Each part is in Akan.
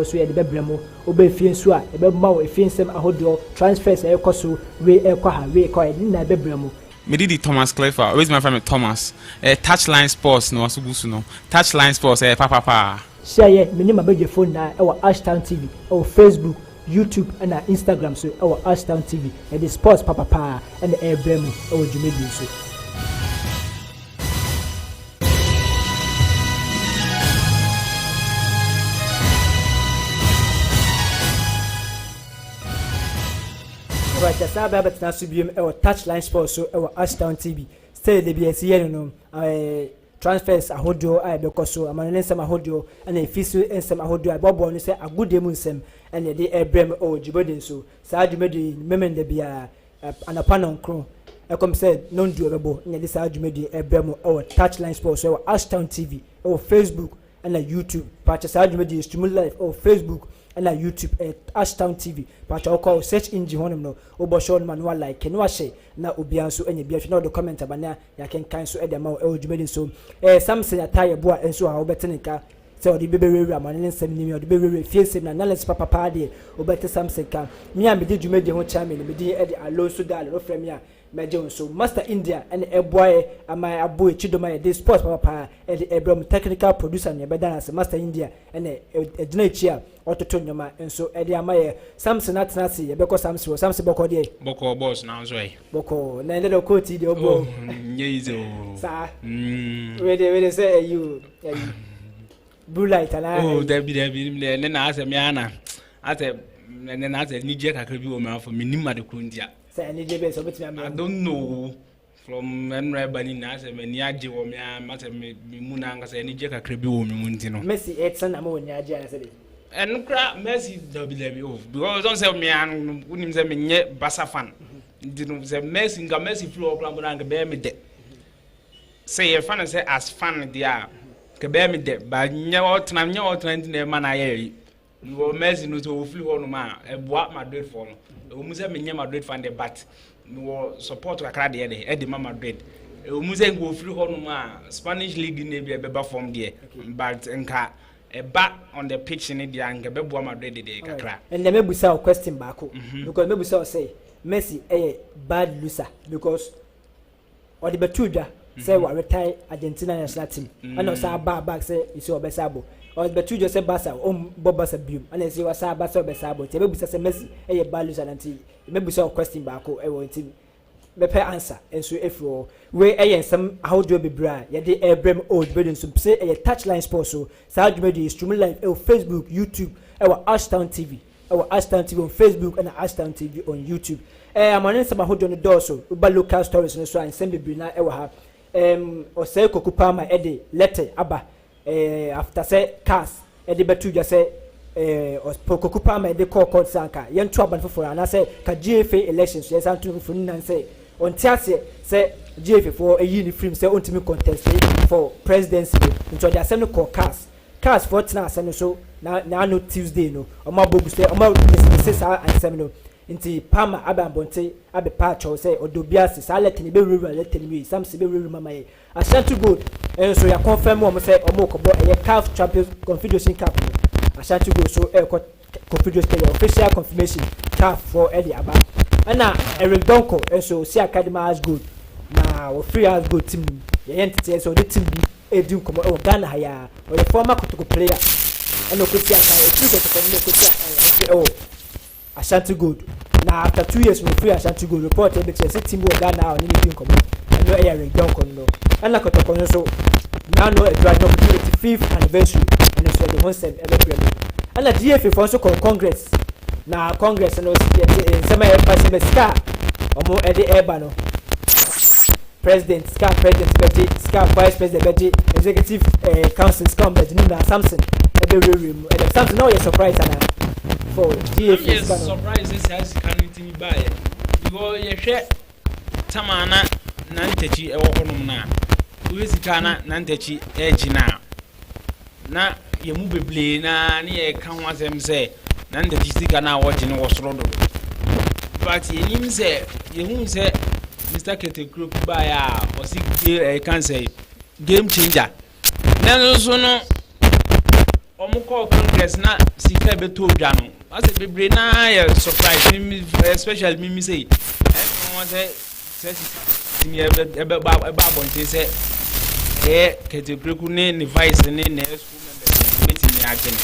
nso yɛde bɛbrɛ mo. Woba efie nso a, yɛbɛma wo efie nsɛm ahodoɔ, transfers a ɛrekɔ so, wei ɛrekɔ ha, wei ɛrekɔ ha, yɛde ne nyinaa bɛbrɛ mo. Me din de Thomas Clefa, wobɛtumi afrɛ me Thomas. Ɛyɛ Touchline Sports na waso gu so no. Touchline Sports ɛyɛ papapaa. Hyia yɛ, me ne m'abadwafoɔ nyinaa ɛwɔ Ashtown TV ɛwɔ Facebook, YouTube ɛna Instagram so ɛwɔ Ashtown TV. Yɛde sports papapaa ɛna ɛrebrɛ mo ɛwɔ dwumadie so. Alright, yɛsan aba abɛtena so biom ɛwɔ Touchline Sports so ɛwɔ Ashtown TV. Sɛdeɛ da bi yɛsi yɛ no no, transfers ahodoɔ a ɛbɛkɔ so, amanɔne nsɛm ahodoɔ ɛna efi so nsɛm ahodoɔ a ɛbɔbɔ no sɛ agodie mu nsɛm ɛna yɛde ɛrebrɛ mu ɛwɔ dwumadie so. Saa dwumadie yi, Memeneda biara anɔpa 9 ɛkɔm sɛ 10 ɛbɛbɔ ɛna yɛde saa dwumadie ɛrebrɛ mu ɛwɔ Touchline Sports so ɛwɔ Ashtown TV ɛwɔ Facebook ɛna YouTube. Paakyɛ saa dwumadie yi stream live ɛwɔ Facebook ɛna YouTube ɛyɛ Ashtown TV. Paakyɛ wokɔ search engine hɔnom no, wobɔ hyɛ hɔnom a na wa like na wahyɛ na obiara nso anya bi ahwɛ na ɔde comment aba na yɛakenkan nso ɛde ama wo ɛwɔ dwumadie so. Samson Atayeboa nso a wobɛte ne nka sɛ ɔde bɛbɛwurawura amane ne nsɛm nim, ɔde bɛwurawura fie nsɛm na analysis papapaa deɛ wobɛte Samson ka. Me a mede dwumadie ho kyerɛ me no, mede ɛde Alonso Dale no frɛ me a mɛgye wo nso. Master India ɛna ɛboa yɛ ama abɔ akyi dɔm a yɛde sports papapaa ɛde ɛbrɛ mu. Technical producer no yɛbɛda no ase. Master India ɛna ɛgyina akyi a ɔtoto nneɛma nso ɛde ama yɛ. Samson atena ase, yɛbɛkɔ Samson wɔ. Samson, bɔkɔ deɛ? Bɔkɔ boss, na nso ɛ? Bɔkɔ na ɛnɛ de coat yi deɛ ɔbɔ. Nyɛ easy o. Saa wei de sɛ ɛyi o, ɛyi blue light anaa? Oh, dabi dabi, ne na asɛ me ana asɛ ne na asɛ anigye kakra bi wɔ me afɔ me nim ade koro ntia. Sɛ anigye bɛyɛ sɛ ɔbɛtumi amena? I don't know, from ɛnura ɛba ni na asɛ m'ani agye wɔ me a asɛ me mu na ankasa anigye kakra bi wɔ me mu nti no. Messi ɛtena na ma wɔ ni agye anasɛ de? Ɛno kora Messi, dabi dabi o, because ɔn sɛ me ano wonim sɛ menyɛ Barca fan nti no, sɛ Messi nka Messi firi hɔ kora mpo na nka bɛyɛ me dɛ sɛ yɛfa no sɛ as fan deɛ a nka bɛyɛ me dɛ ba nyɛ ɔtena nti na ɛma no ayɛ yi wɔ Messi no sɛ ɔfiri hɔ nom a ɛboa Madrid foɔ no. Ɛwɔ mu sɛ menyɛ Madrid fan de, but mewɔ support kakra deɛ de ɛde ma Madrid. Ɛwɔ mu sɛ nka ɔfiri hɔ nom a Spanish league no bi ɛbɛba fam deɛ, but nka ɛba on the pitch ne deɛ nka ɛbɛboa Madrid deɛ kakra. Ɛnna mɛbusa wo question baako because mɛbusa wo sɛ Messi ɛyɛ bad loser because ɔde bɛtu dwa sɛ wa retire Argentina national team, ɛna ɔsan aba back sɛ esi ɔbɛsa abɔ. Ɔde bɛtu dwa sɛ Barca ɔmbɔ Barca biom, ɛna esi ɔsan aba sɛ ɔbɛsa abɔ. Nti ɛbɛbusa sɛ Messi ɛyɛ bad loser na nti mɛbusa wo question baako ɛwɔ nti mɛpɛ answer nso efiri hɔ. Wei ɛyɛ nsɛm ahodoɔ bebree a yɛde ɛrebrɛ mu ɛwɔ dwumadie nso sɛ ɛyɛ Touchline Sports so. Saa dwumadie stream live ɛwɔ Facebook, YouTube ɛwɔ Ashtown TV, ɛwɔ Ashtown TV on Facebook ɛna Ashtown TV on YouTube. Amane nsɛm ahodoɔ no dɔɔso. Woba local stories no so a, nsɛm bebree na ɛwɔ ha. Ɔsɛe Kwaku Palmer ɛde letter aba after sɛ CAS ɛde bɛto dwa sɛ Kwaku Palmer ɛde kɔɔ court sɛ anka yɛnto aba no foforɔ anaasɛ ka GFA elections yɛnsan to no foforɔ no nan sɛ ɔnte aseɛ sɛ GFA foɔ ɛyi ne firim sɛ ɔntumi contest for presidency no. Nti ɔde asɛm no kɔɔ CAS. CAS foɔ tena asɛm no so na n'ano Tuesday no ɔmo abɔ gu sɛ ɔmo dismiss saa asɛm no. Nti Palmer aba abɔnten abɛpa akyɛw sɛ ɔdɔ obi ase. Saa letter no ebɛwurawura letter no wie, Samson bɛwurawura mama yɛ. Ashanti Gold nso yɛ confirm wɔn sɛ wɔn rekɔbɔ ɛyɛ CAF Champions Confederation Cup no. Ashanti Gold so ɛrekɔ Confederation Cup, yɛ official confirmation, CAF foɔ ɛde aba. Ɛna Eric Donko nso si academy Ash Gold na wɔfiri Ash Gold team no mu, yɛyɛ nteteɛ sɛ ɔde team bi ɛredi nkɔmɔ ɛwɔ Ghana ha yaa. Ɔyɛ former Kotoko player ɛna ɔkɔsi akan efiri Kotoko no na ɔkɔsi akan ɛfiri ɛwɔ Ashanti Gold na after 2 years no ofiri Ashanti Gold. Report ɛbɛ kyerɛ sɛ team wɔ Ghana a ɔne ne di nkɔmɔ, ɛno ɛyɛ Eric Donko no. Ɛna Kotoko no nso n'ano adura no ɔmo 85th anniversary, ɛno nso ɛde ho nsɛm ɛbɛbrɛ mu. Ɛna GFA foɔ nso kɔ congress na congress no yɛte nsɛm a ɛba sɛ sika a ɔmo ɛde ɛɛba no, president sika, president bɛgye sika, vice president bɛgye, executive council sika ɔmo bɛgye ne na Samson ɛbɛwurawura mu. Ɛdɛ Samson na ɔyɛ surprise ana for GFA sika no? Surprise sɛ saa sika no ntumi baayɛ because yɛhwɛ tama na nantakyi ɛwɔ hɔnom no a wohwɛ sika na nantakyi ɛregye no a na yɛn mu bebree naa ne yɛka ho asɛm sɛ nantakyi sika no a wɔgye no wɔ soro dodo, but yɛnim sɛ yɛhu sɛ Mr Ketekuro baeɛ a ɔsi ɛka sɛ game changer, nanso so no ɔmo Wɔn kɔɔ congress na sika ɛbɛtɔ dwa no, asɛ bebree naa yɛ surprise, mimi especially mimi sɛ ɛna wɔn sɛ sika tumi ɛbɛba ɛba abɔnten sɛ ɛyɛ Kurt Okraku ne vice ne exco members bɛtumi agye no.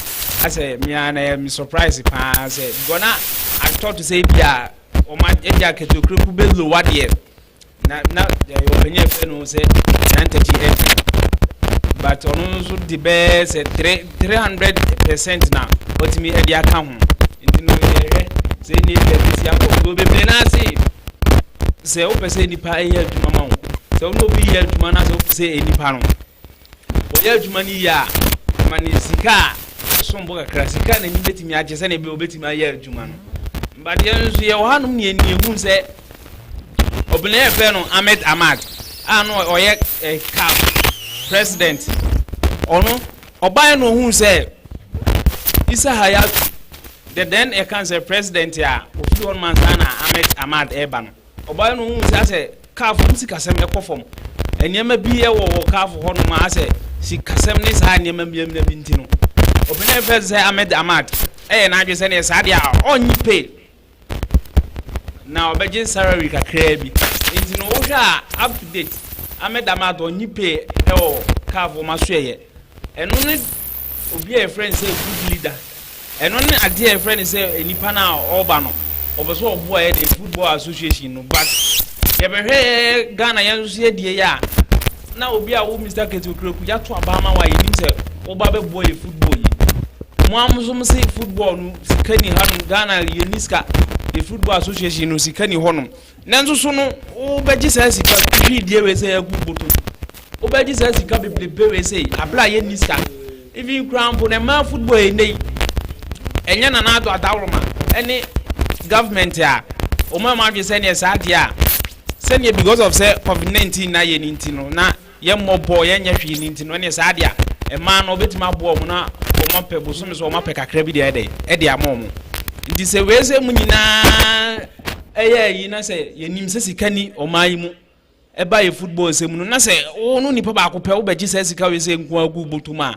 Asɛ mia na yɛ mi surprise paa sɛ because na I thought sɛ ebi a wɔn ebi a Kurt Okraku bɛ lower deɛ na ɛyɛ ɔpanyin ɛfɛ no sɛ Nyantakyi ɛdi, but ɔno nso de bɛɛ sɛ 300% na ɔtumi ɛde aka ho. Nti no yɛhwɛ sɛ ne ebi a ɛbɛsi akɔ so bebree n'ase sɛ wopɛ sɛ nipa ɛyɛ adwuma ma wo, sɛ wo ne obi yɛ adwuma na sɛ wopɛ sɛ nipa no wɔyɛ adwuma no yie a, ma ne sika a ɛsom bo kakra, sika a n'ani bɛtumi agye sɛnea ebi obɛtumi ayɛ adwuma no. But yɛn nso yɛwɔ hanom ne yɛn ehu sɛ ɔbɛn yɛ fɛ no Ahmed Ahmad a no ɔyɛ CAF president, ɔno ɔbaa no ohun sɛ Issa Hayatu, the then ɛka sɛ president a ofiri hɔ nom ansa na Ahmed Ahmad ɛreba no, ɔbaa no ohun sɛ asɛ CAF mu sikasɛm ɛkɔ fam, nneɛma bi ɛwɔ wɔ CAF hɔ nom a asɛ sikasɛm ne saa nneɛma mmiɛnmia bi. Nti no ɔbɛn yɛ fɛ sɛ Ahmed Ahmad ɛyɛ n'adwe sɛ neɛ saa deɛ a ɔnyi pay na ɔbɛgye salary kakraa bi. Nti no wohwɛ a, up to date Ahmed Ahmad ɔnyi pay ɛwɔ CAF wɔn aso. Ɛyɛ ɛno ne obi a yɛfrɛ no sɛ good leader, ɛno ne adeɛ a yɛfrɛ no sɛ nipa no a ɔreba no ɔbɛ sɛ ɔboa yɛ de football association no. But yɛbɛhwɛ yɛ Ghana yɛn nso yɛ deɛ yɛ a na obi a wo Mr Kurt Okraku yɛato aba ama wa, yɛnim sɛ woba bɛboa yɛ football yi mo am nso mo se football no sika ni hanom. Ghana yɛni sika, yɛ football association no sika ni hɔnom, nanso so no wobɛgye saa sika hwii deɛ wei sɛ yɛgu bɔtɔ, wobɛgye saa sika bebrebe wei sɛ abere a yɛnni sika. Even kura mpo na mmaa football yi ne yi ɛnyɛ Nana Addo adaworoma ɛne government a wɔn a wɔn adwe sɛneɛ saa deɛ a sɛneɛ because of sɛ COVID-19 na yɛ ne nti no na yɛmmɔ bɔɔl, yɛnyɛ hwee ne nti no, ɛneɛ saa deɛ a mmaa no wɔbɛtumi aboa wɔn na wɔn apɛ bosome so wɔn apɛ kakra bi deɛ ɛde ama wɔn. Nti sɛ wei sɛ mu nyinaa ɛyɛ ayi na sɛ yɛnim sɛ sika ni ɔman yi mu ɛba yɛ football sɛ mu no na sɛ wo no nipa baako pɛ wobɛgye saa sika wei sɛ nko agu bɔtɔ a,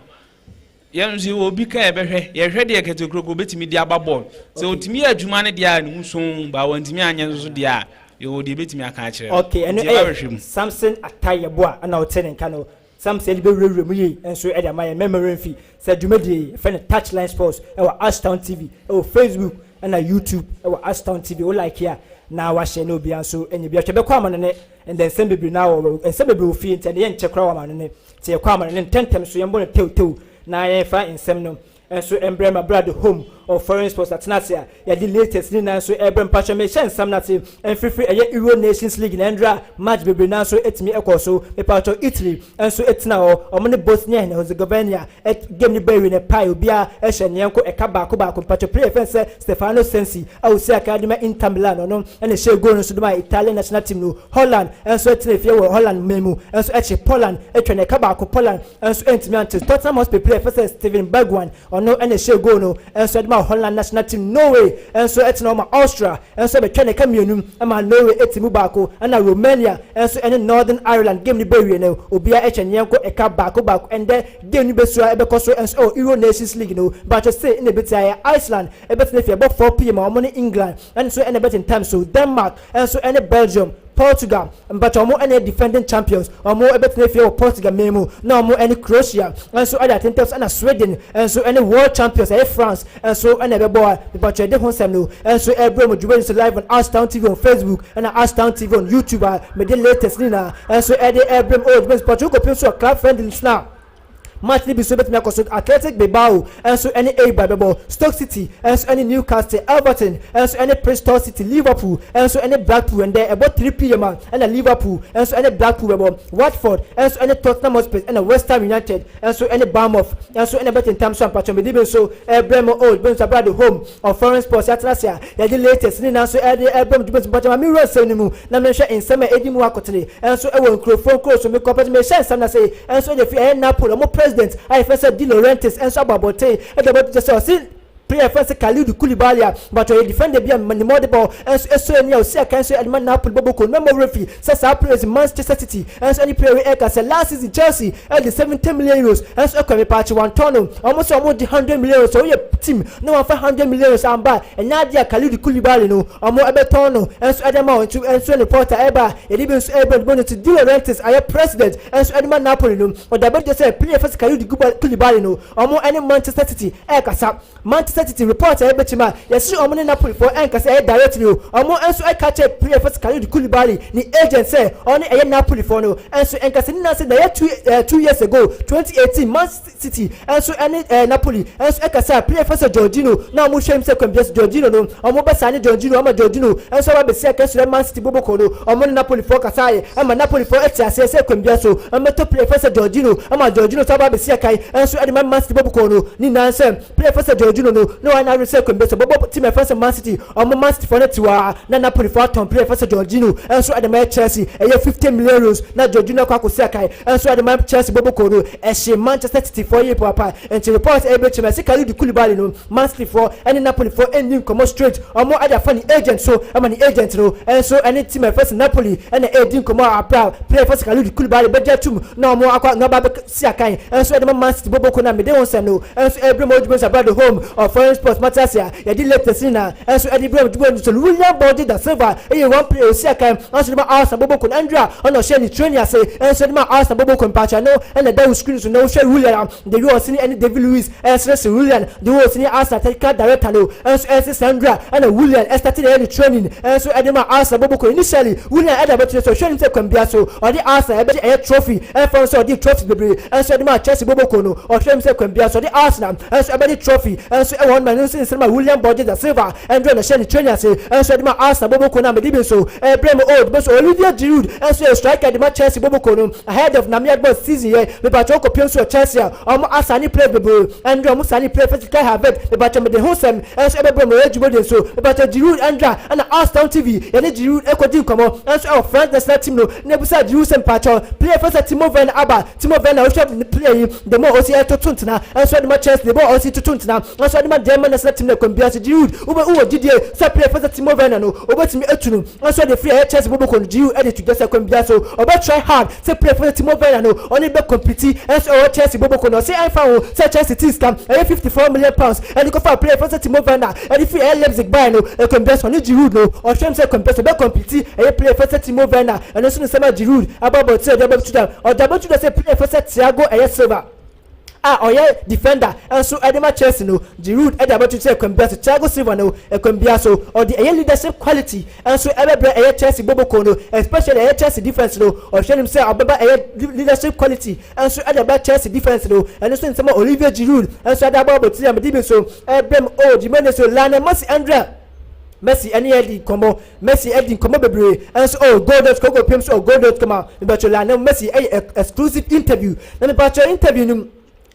yɛn nso yɛwɔ obi ka yɛbɛhwɛ yɛhwɛ deɛ Kurt Okraku obɛtumi de aba bɔɔl sɛ otumi yɛ adwuma no deɛ a ne ho so ba wɔntumi anyɛ nso so deɛ a yɛwɔ deɛ ebɛtumi aka akyerɛ no. Okay, ɛno Nti yɛbɛhwɛ mu. Ɛyɛ Samson Atayɛbo a ɛna ɔte ne nka no. Samson de bɛwurawura mu yie nso ɛde ama yɛn mɛmɛrɛ mfi sɛ dwumadie yi yɛfrɛ no Touchline Sports ɛwɔ Ashtown TV, ɛwɔ Facebook ɛna YouTube. Ɛwɔ Ashtown TV, wo like a na wahyɛ na obiara nso ɛnyɛ bi atwa. Bɛkɔ ama no ne ndɛ nsɛm bebree na wɔ nsɛm bebree wɔ fie, nti ɛde yɛn nkyɛ koraa wɔ ama no ne nti yɛkɔ ama no ne ntɛntɛm so yɛn bɔ no tewtew na yɛmfa nsɛm no nso mbrɛ ma bra. The home of foreign sports atena ase a yɛde latest ne nan nso ɛbrɛ mpakyɛ. Mehyɛ nsɛm n'ase mfirifiri ɛyɛ Euro Nations League na ɛndra match bebree nan nso etumi ɛkɔ so. Mepatɔ Italy nso etena hɔ, ɔmo ne Bosnia and Herzegovina ɛ game ne bɛyɛ ne pie, obiara ɛhyɛ nea nko ɛka baako baako. Mpatɔ player fɛn sɛ Stefano Sensi a osi aka de ma Inter Milan, ɔno ɛna ɛhyɛ goal no nso de ma Italian national team no. Holland nso ɛtena fie wɔ Holland mɛ mu nso ɛkye Poland atwa ne ɛka baako, Poland nso ɛntumi ante. Tottenham Hotspur player fɛn sɛ Steven Bergwijn, ɔno ɛna ɛhyɛ goal no nso ɛde ma Holland national team. Norway nso ɛtena hɔ ma Austria nso ɛbɛtwa ne ka mmienu ɛma Norway ɛti mu baako, ɛna Romania nso ɛne Northern Ireland game no bɛwie no, obiara ɛhyɛ nneɛnko ɛka baako baako. Ɛndɛ game no bɛsua ɛbɛkɔ so nso ɛwɔ Euro Nations League no bakyɛ se ɛna ɛbɛti ayɛ Iceland ɛbɛtena fie ɛbɔ 4 p.m. a wɔn ne England ɛnso ɛna ɛbɛtentam so. Denmark nso ɛne Belgium. Portugal mpatwa wɔn ɛna defending champions, wɔn ɛbɛtena fie wɔ Portugal mɛn mu na wɔn ɛne Croatia nso ɛde atentam so, ɛna Sweden nso ɛne world champions ɛyɛ France nso ɛna ɛbɛbɔ a mpatwa ɛde ho nsɛm no nso ɛbrɛ mu. Dwuma nso live on Ashtown TV on Facebook ɛna Ashtown TV on YouTube a mede latest nyinaa nso ɛde ɛbrɛ mu. Ɔwɔ dwuma nso mpatwa wokɔpem so wɔ club friendly na match ni bi so bɛtumi akɔ so. Athletic Bilbao nso ɛne Eibar bɛbɔ, Stoke City nso ɛne Newcastle, Everton nso ɛne Bristol City, Liverpool nso ɛne Blackpool. Ɛndɛ ɛbɔ 3 p.m. a ɛna Liverpool nso ɛne Blackpool bɛbɔ, Watford nso ɛne Tottenham Hotspur, ɛna West Ham United nso ɛne Bournemouth nso ɛna bɛtentam so. Ampatwɔ mede bi nso ɛbrɛ mu old bi nso abira. The home of foreign sports yɛatena ase a yɛde latest ne nan nso ɛde ɛbrɛ mu. Dwuma nso mpatwɔ ma mi wura nsɛm no mu na mehwɛ nsɛm a ɛdi mu akotene nso ɛwɔ nkurɔfoɔ nkuro so. Mekɔ pɛtɛ mehyɛ nsɛm na se nso ɛde fi ɛyɛ Napoli, ɔmo president a yɛfrɛ sɛ De Laurentiis nso abɔ abɔnten ɛde abɔ sɛ ɔsi Player fɛn sɛ Kalidou Koulibaly a but ɔyɛ defender bi a ne mmɔde bɔ nso ɛsɔ ani a ɔsi akan nso ɛde ma Napoli bɔbɔ kɔ. Mɛmɔ refi sɛ saa players Manchester City nso ɛne player ɛka sɛ last season Chelsea ɛde €70 million nso ɛkɔ mepakye wantɔn no. Ɔmo sɛ ɔmo de €100 million, ɔyɛ team na wɔn afa €100 million amba, ɛnyɛ adeɛ a Kalidou Koulibaly no ɔmo ɛbɛtɔn no nso ɛde ma wɔn. Nso nso reporter ɛba yɛde bi nso ɛbɛ no to De Laurentiis ayɛ president nso ɛde ma Napoli no, ɔde abɛgye sɛ player fɛn sɛ Kalidou Koulibaly no, ɔmo ɛne Manchester City ɛɛkasa. Manchester City report a ɛbɛkyim a yɛsi ɔmo ne Napoli foɔ ɛnkasa ɛyɛ directly o. Ɔmo nso ɛka kyerɛ player fɛn sɛ Kalidou Koulibaly ne agent sɛ ɔne ɛyɛ Napoli foɔ no nso ɛnkasa. Ne nan sɛ na ɛyɛ 2 years ago, 2018, Man City nso ɛne Napoli nso ɛkasa player fɛn sɛ Jorginho na ɔmo hwɛ mu sɛ kɔmpias Jorginho no, ɔmo bɛsa ne Jorginho ama Jorginho nso ɔba bɛsi akɛse Man City boboko no. Ɔmo ne Napoli foɔ kasa yɛ ɛma Napoli foɔ ɛte aseɛ sɛ kɔmpias so ɔmo player fɛn sɛ Jorginho ama Jorginho nso ɔba bɛsi akan nso ɛde ma Man City boboko no. Ne nan sɛ player fɛn sɛ Jorginho no na wɔn anare sɛ kɔmpias bɔbɔ team ɛfɛn sɛ Man City. Ɔmo Man City foɔ no te hɔ a na Napoli foɔ atɔn player fɛn sɛ Jorginho nso ɛde ma Chelsea, ɛyɛ €50 million, na Jorginho akɔ akɔsi akan nso ɛde ma Chelsea boboko no. Ɛhyɛ Manchester City foɔ yie papa. Nti report ɛbɛ kyerɛ sɛ Kalidou Koulibaly no, Man City foɔ ɛne Napoli foɔ ɛnni nkɔmɔ straight. Ɔmo ɛde afa ne agent so ɛma ne agent no ɛnso ɛne team ɛfɛ sɛ Napoli ɛna ɛdi nkɔmɔ a apra player fɛ sɛ Kalidou Koulibaly bɛgye atum na ɔmo akɔ na ɔba bɛsi akan ɛnso ɛde ma Man City boboko. Na mede wɔn nsɛm no ɛnso ɛbrɛ mu ɔdwuma sɛ the home of foreign sports matters a yɛde latest na ɛnso ɛde brɛ mu dwuma so. William Borges da Silva ɛyɛ one player osi akan ɛnso de ma Arsenal boboko no. Andrea ɔna ɔhyɛ ne training ase ɛnso de ma Arsenal boboko. Mpakyɛ no ɛna ɛda wo screen so na wohwɛ William de wi ɔsini ɛne David Luiz ɛsrɛsrɛ William de wi ɔsini Arsenal technical director no ɛnso ɛsɛ Sandra ɛna William ɛstart ɛyɛ ne training ɛnso ɛde ma Arsenal boboko. Initially William ɛda bɛtumi so ɔhwɛ ne sɛ kwan bia so ɔde Arsenal ɛbɛgye ɛyɛ trophy. Ɛfa nso ɔde trophy bebree ɛnso ɛde ma Chelsea boboko no. Ɔhwɛ ne sɛ kwan bia so ɔde Arsenal ɛnso ɛbɛgye trophy ɛnso ɛwɔ hɔ no. Nso nsɛm a William Borges da Silva ɛndrɛ na hyɛ ne training ase ɛnso ɛde ma Arsenal boboko no a mede bi nso ɛbrɛ mu old bɛ so. Olivier Giroud ɛnso yɛ striker de ma Chelsea boboko no ahead of Namia bɔ season yɛ. Mepatwa ɔkɔpiem nso wɔ Chelsea a ɔmo asane players bebree ɛndrɛ ɔmo sane player fɛsi Kai Havertz. Mepatwa mede ho sɛm ɛnso ɛbɛbrɛ mu ɛyɛ dwumadi nso. Mepatwa Giroud ɛndra ɛna Arsenal TV yɛne Giroud ɛkɔdi nkɔmɔ ɛnso ɛwɔ France national team no na ebusa Giroud sɛ mpatwa player fɛsɛ Timo Werner aba. Timo Werner, wohwɛ player yi the more ɔsi ɛtoto ntena ɛnso ɛde ma Chelsea, the more ɔsi toto ntena ɛnso ɛde ma German national team na kɔmbia so. Giroud, wobɛ wowɔ gyidie sɛ player fɛsɛ Timo Werner no wobɛtumi atu no ɛnso ɛde free ɛyɛ Chelsea boboko no? Giroud ɛde to dwa sɛ kɔmbia so ɔbɛ try hard sɛ player fɛsɛ Timo Werner no ɔne bɛ compete ɛnso ɛwɔ Chelsea boboko no. Ɔsɛ ɛnfa ho sɛ Chelsea ti sika ɛyɛ £54 million ɛde kɔfa player fɛsɛ Timo Werner ɛde free ɛyɛ Leipzig baa no, ɛkɔmbia so ɔne Giroud no ɔhwɛ mu sɛ kɔmbia so ɔbɛ compete ɛyɛ player fɛsɛ Timo Werner. Ɛno nso ne nsɛm a Giroud abɔbɔ tí ɔde abɛto dwa. Ɔde abɛto dwa sɛ player fɛsɛ Thiago ɛyɛ Silva a ɔyɛ defender nso ɛde ma Chelsea no, Giroud ɛde abɛto sɛ ɛkwan so Thiago Silva no ɛkwan bia so ɔde ɛyɛ leadership quality nso ɛbɛbrɛ ɛyɛ Chelsea boboko no, especially ɛyɛ Chelsea defence no. Ɔhwɛ nim sɛ ɔbɛba ɛyɛ leadership quality nso ɛde ɛbɛ Chelsea defence no. Ɛno nso nsɛm a Olivier Giroud nso ɛde abɔ abɔtiri a mede bi nso ɛbrɛm o Jimenez so. Lionel Messi, Andrea Messi ɛne ɛdi nkɔmɔ. Messi ɛdi nkɔmɔ bebree ɛnso oh goal.com koko piem so oh goal.com a mibɛtɔ Lionel Messi ɛyɛ exclusive interview na mibɛtɔ interview no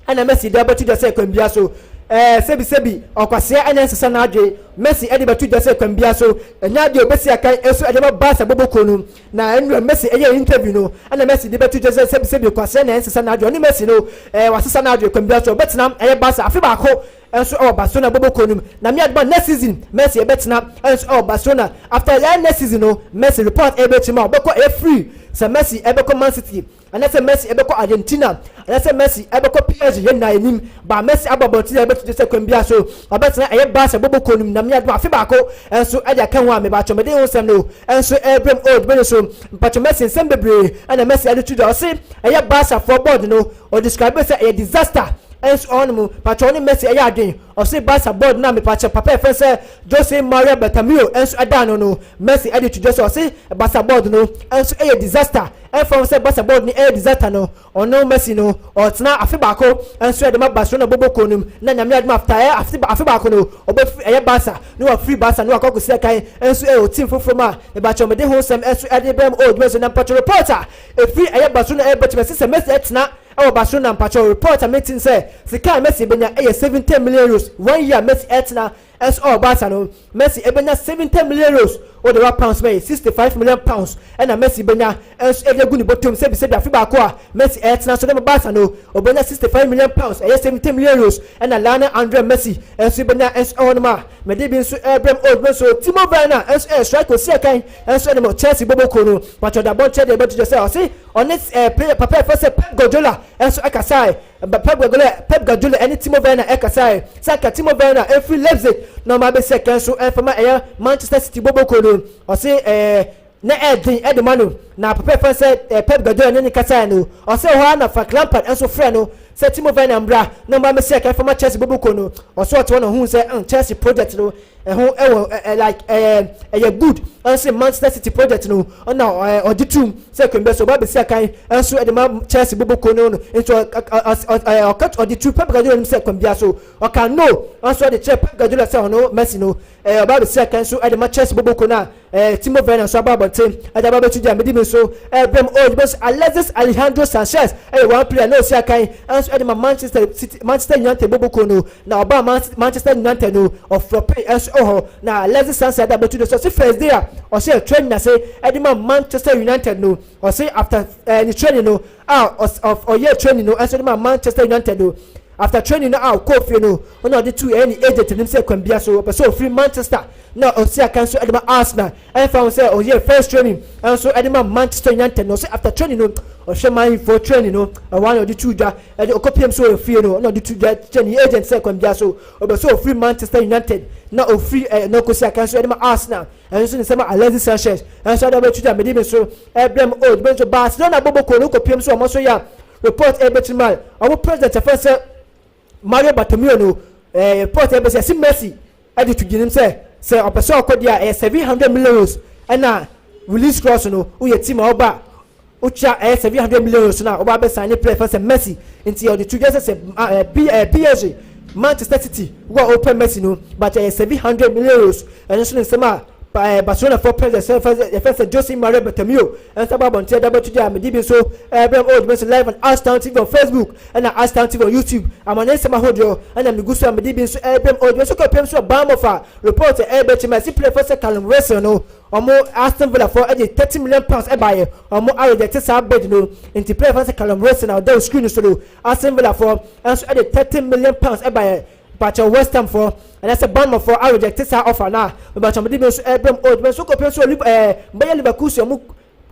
ɛna Messi de abɛto dwa sɛ kwan bia so sɛbi sɛbi ɔkwaseɛ ɛna nsesa n'adwe. Messi ɛde bɛto dwa sɛ kwan bia so ɛnyɛ adeɛ obesi akan ɛnso ɛde bɛ Barca bɔbɔ no. Na ɛnura Messi ɛyɛ interview no ɛna Messi de bɛto dwa sɛ sɛbi sɛbi ɔkwaseɛ na nsesa n'adwe. Ɔne Messi no wasesa n'adwe. Kwan bia so ɔbɛtena ɛyɛ Barca afe baako ɛnso ɛwɔ Barcelona bɔbɔ no mu na mi aduma next season Messi ɛbɛtena ɛnso ɛwɔ Barcelona. After ɛyɛ next season no, Messi report ɛbɛkyi mu a ɔbɛkɔ ɛyɛ free sɛ Messi ɛbɛkɔ Man City anaasɛ Messi ɛbɛkɔ Argentina anaasɛ Messi ɛbɛkɔ PSG, yɛn nyinaa anim ba. Messi abɔ abɔnten a ɛbɛto sɛ kwan bia so ɔbɛtena ɛyɛ Barca bɔbɔ kɔ no mu na mi aduma afe baako ɛnso ɛde aka ho a mɛbatwɛ mɛde ho nsɛm no ɛnso ɛbrɛm old bɛne so. Mpatwɛ Messi nsɛm bebree ɛna Messi ɛde to dwa. Ɔse ɛyɛ Barca foɔ board no, ɔdescribe sɛ ɛyɛ disaster ɛnso ɔno mu. Patwɛ ɔne Messi ɛyɛ adwen. Ɔse Barca board na mepatwɛ papa ɛfɛ sɛ Jose Maria Bartomeu ɛnso ɛda no. Messi ɛde to dwa sɛ ɔse Barca board no ɛnso ɛyɛ disaster. Ɛfam sɛ Barca board no ɛyɛ disaster no, ɔno Messi no ɔtena afe baako ɛnso ɛde ma Barcelona bɔbɔ kɔ no mu na Nyame adum after ɛyɛ afe baako no ɔbɛfiri ɛyɛ Barca ne wafiri Barca ne wakɔ akɔsi ɛkan ɛnso ɛyɛ team foforɔ mu a mebakyɛ ɔmɛde ho nsɛm ɛnso ɛde bɛm o dwuma so. Na mpatwɛ report a ɛfiri ɛyɛ Barcelona ɛyɛ bɛkyɛ sɛ Messi ɛtena ɛwɔ Barcelona, mpatwɛ report a metin sɛ sika a Messi bɛnya ɛyɛ €70 million. One year Messi ɛtena ɛnso ɛwɔ Barca no, Messi ɛbɛnya €70 million. Wode wa pounds bɛyɛ £65 million ɛna Messi bɛnya ɛnso ɛde agu ne bɔtɔm. Sɛbi afe baako a Messi ɛtena so de ma Barca no, ɔbɛnya £65 million, ɛyɛ €70 million, ɛna Lionel Andre Messi ɛnso bɛnya ɛnso ɛwɔ nom a mɛde bi nso ɛbrɛm old nso. Timo Werner ɛnso ɛyɛ striker osi ɛkan ɛnso ɛde ma Chelsea bɔbɔ no patro da bɔnkyɛn deɛ ɛbɛto sɛ ɔsi ɔne player papa ɛfɛ sɛ Pep Guardiola ɛnso ɛkasae. Pep Guardiola ɛne Timo Werner ɛkasae sɛ aka Timo Werner ɛfiri Leipzig na ɔmo abɛsi ɛkan so ɛfama ɛyɛ Manchester City bɔbɔ no. Ɔsi na ɛɛden ɛde ma no na papa ɛfɛ sɛ Pep Guardiola ne ne kasae no, ɔsɛ hɔ ara na Frank Lampard ɛnso frɛ no sɛ Timo Werner mbra na ɔmo abɛsi ɛkan fama Chelsea bɔbɔ no. Ɔsɛ ɔte hɔ na ɔhu sɛ Chelsea project no ɛho ɛwɔ ɛ ɛ like ɛyɛ good ɛnso Manchester City project no, ɔna ɔgye tum sɛ kwan so ɔba abɛsi akan ɛnso ɛde ma Chelsea bɔbɔ no. Nti ɔ ɔ ɔ ɔka ɔde tu Pep Guardiola nim sɛ kwan bia so ɔka no ɛnso ɔde kyerɛ Pep Guardiola sɛ ɔno Messi no ɔba abɛsi akan nso ɛde ma Chelsea bɔbɔ no a Timo Werner nso aba abɔnten ɛde aba abɛtu gya. Mede mi nso ɛbrɛm old bɛ Alexis Alejandro Sanchez ɛyɛ one player na osi akan ɛnso ɛde ma Manchester City, Manchester United bɔbɔ no, na ɔba Manchester United no ɔflop ɛnso ɛwɔ. Na Alexis Sanchez ɛde abɛtu do so ɔsi first day a ɔhyɛ training ase ɛde ma Manchester United no, ɔsi after ne training no a ɔyɛ training no ɛnso de ma Manchester United no, after training no a ɔkɔɔ fie no, ɔna ɔde tu ɛyɛ ne agent nim sɛ kwan bia so ɔpɛ sɛ ɔfiri Manchester na ɔsi aka nso ɛde ma Arsenal. Ɛnfa ho sɛ ɔyɛ first training ɛnso ɛde ma Manchester United no, ɔsɛ after training no, ɔhwɛ man for training no ɛwɔ na ɔde tu dwa ɛde ɔkɔ pm so wɔ fie no, ɔna ɔde tu dwa kyerɛ ne agent sɛ kwan bia so ɔbɛ sɛ ɔfiri Manchester United na ɔfiri na ɔkɔsi aka nso ɛde ma Arsenal. Ɛno nso ne nsɛm a Alexis Sanchez ɛnso ɛde abɛtu dwa. Mede bi nso ɛbrɛm old bɛ nso Barcelona bɔbɔ no kɔ pm so ɔmo nso yɛ report ɛbɛtumi a ɔmo president ɛfɛ sɛ Mario Bartomeu no report ɛbɛsɛ ɛsi Messi ɛde to gyina sɛ ɔpɛ sɛ ɔkɔ deɛ a, ɛyɛ €700 million ɛna release clause no. Woyɛ team a ɔba wotwa ɛyɛ €700 million na ɔba abɛsan ne player fɛ sɛ Messi. Nti ɔde to dwa sɛ sɛ PSG, Manchester City wo a ɔpɛ Messi no, but ɛyɛ €700 million. Ɛno nso ne nsɛm a Barcelona fo president yɛfɛ sɛ Jose Maria Bartomeu ɛnsa ba abɔnten ɛda bɛto dwa. Mede bi nso ɛbrɛm old bi nso live on Ashtown TV on Facebook ɛna Ashtown TV on YouTube. Amane nsɛm ahodoɔ ɛna megu so a mede bi nso ɛbrɛm old bi nso kɔpem so Bournemouth report ɛbɛkyɛ ma ɛsi player fɛ sɛ Callum Wilson no, ɔmo Aston Villa fo ɛde £30 million ɛbaayɛ, ɔmo areject saa bid no. Nti player fɛ sɛ Callum Wilson a ɔda screen so no, Aston Villa fo ɛnso ɛde £30 million ɛbaayɛ. Mpakyɛw, West Ham fo ɛnɛ Bournemouth fo areject saa offer na mpakyɛw mede bi nso ɛbrɛm old bi nso kɔpem so Bayer Leverkusen, ɔmo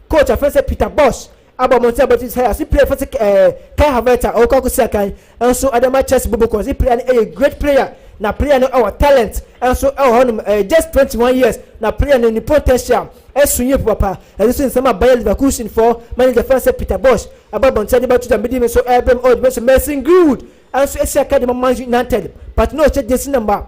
coach afɛn sɛ Peter Bosz aba ɔmo nsa abɛti sɛ ase player fɛ sɛ Kai Havertz a ɔkɔ akɔsi akan ɛnso ɛde ma Chelsea bɔbɔ kɔ ɔsi player no ɛyɛ great player na player no ɛwɔ talent ɛnso ɛwɔ hɔnom, just 21 years na player no ne potential ɛso yie papa. Ɛno nso nsɛm a Bayer Leverkusen fo manager fɛn sɛ Peter Bosz aba abɔnten de bɛto dwa. Mede mi nso ɛbrɛm old bi nso. Mason Greenwood ɛnso esi aka de ma Man United, but no ɔhyɛ jersey number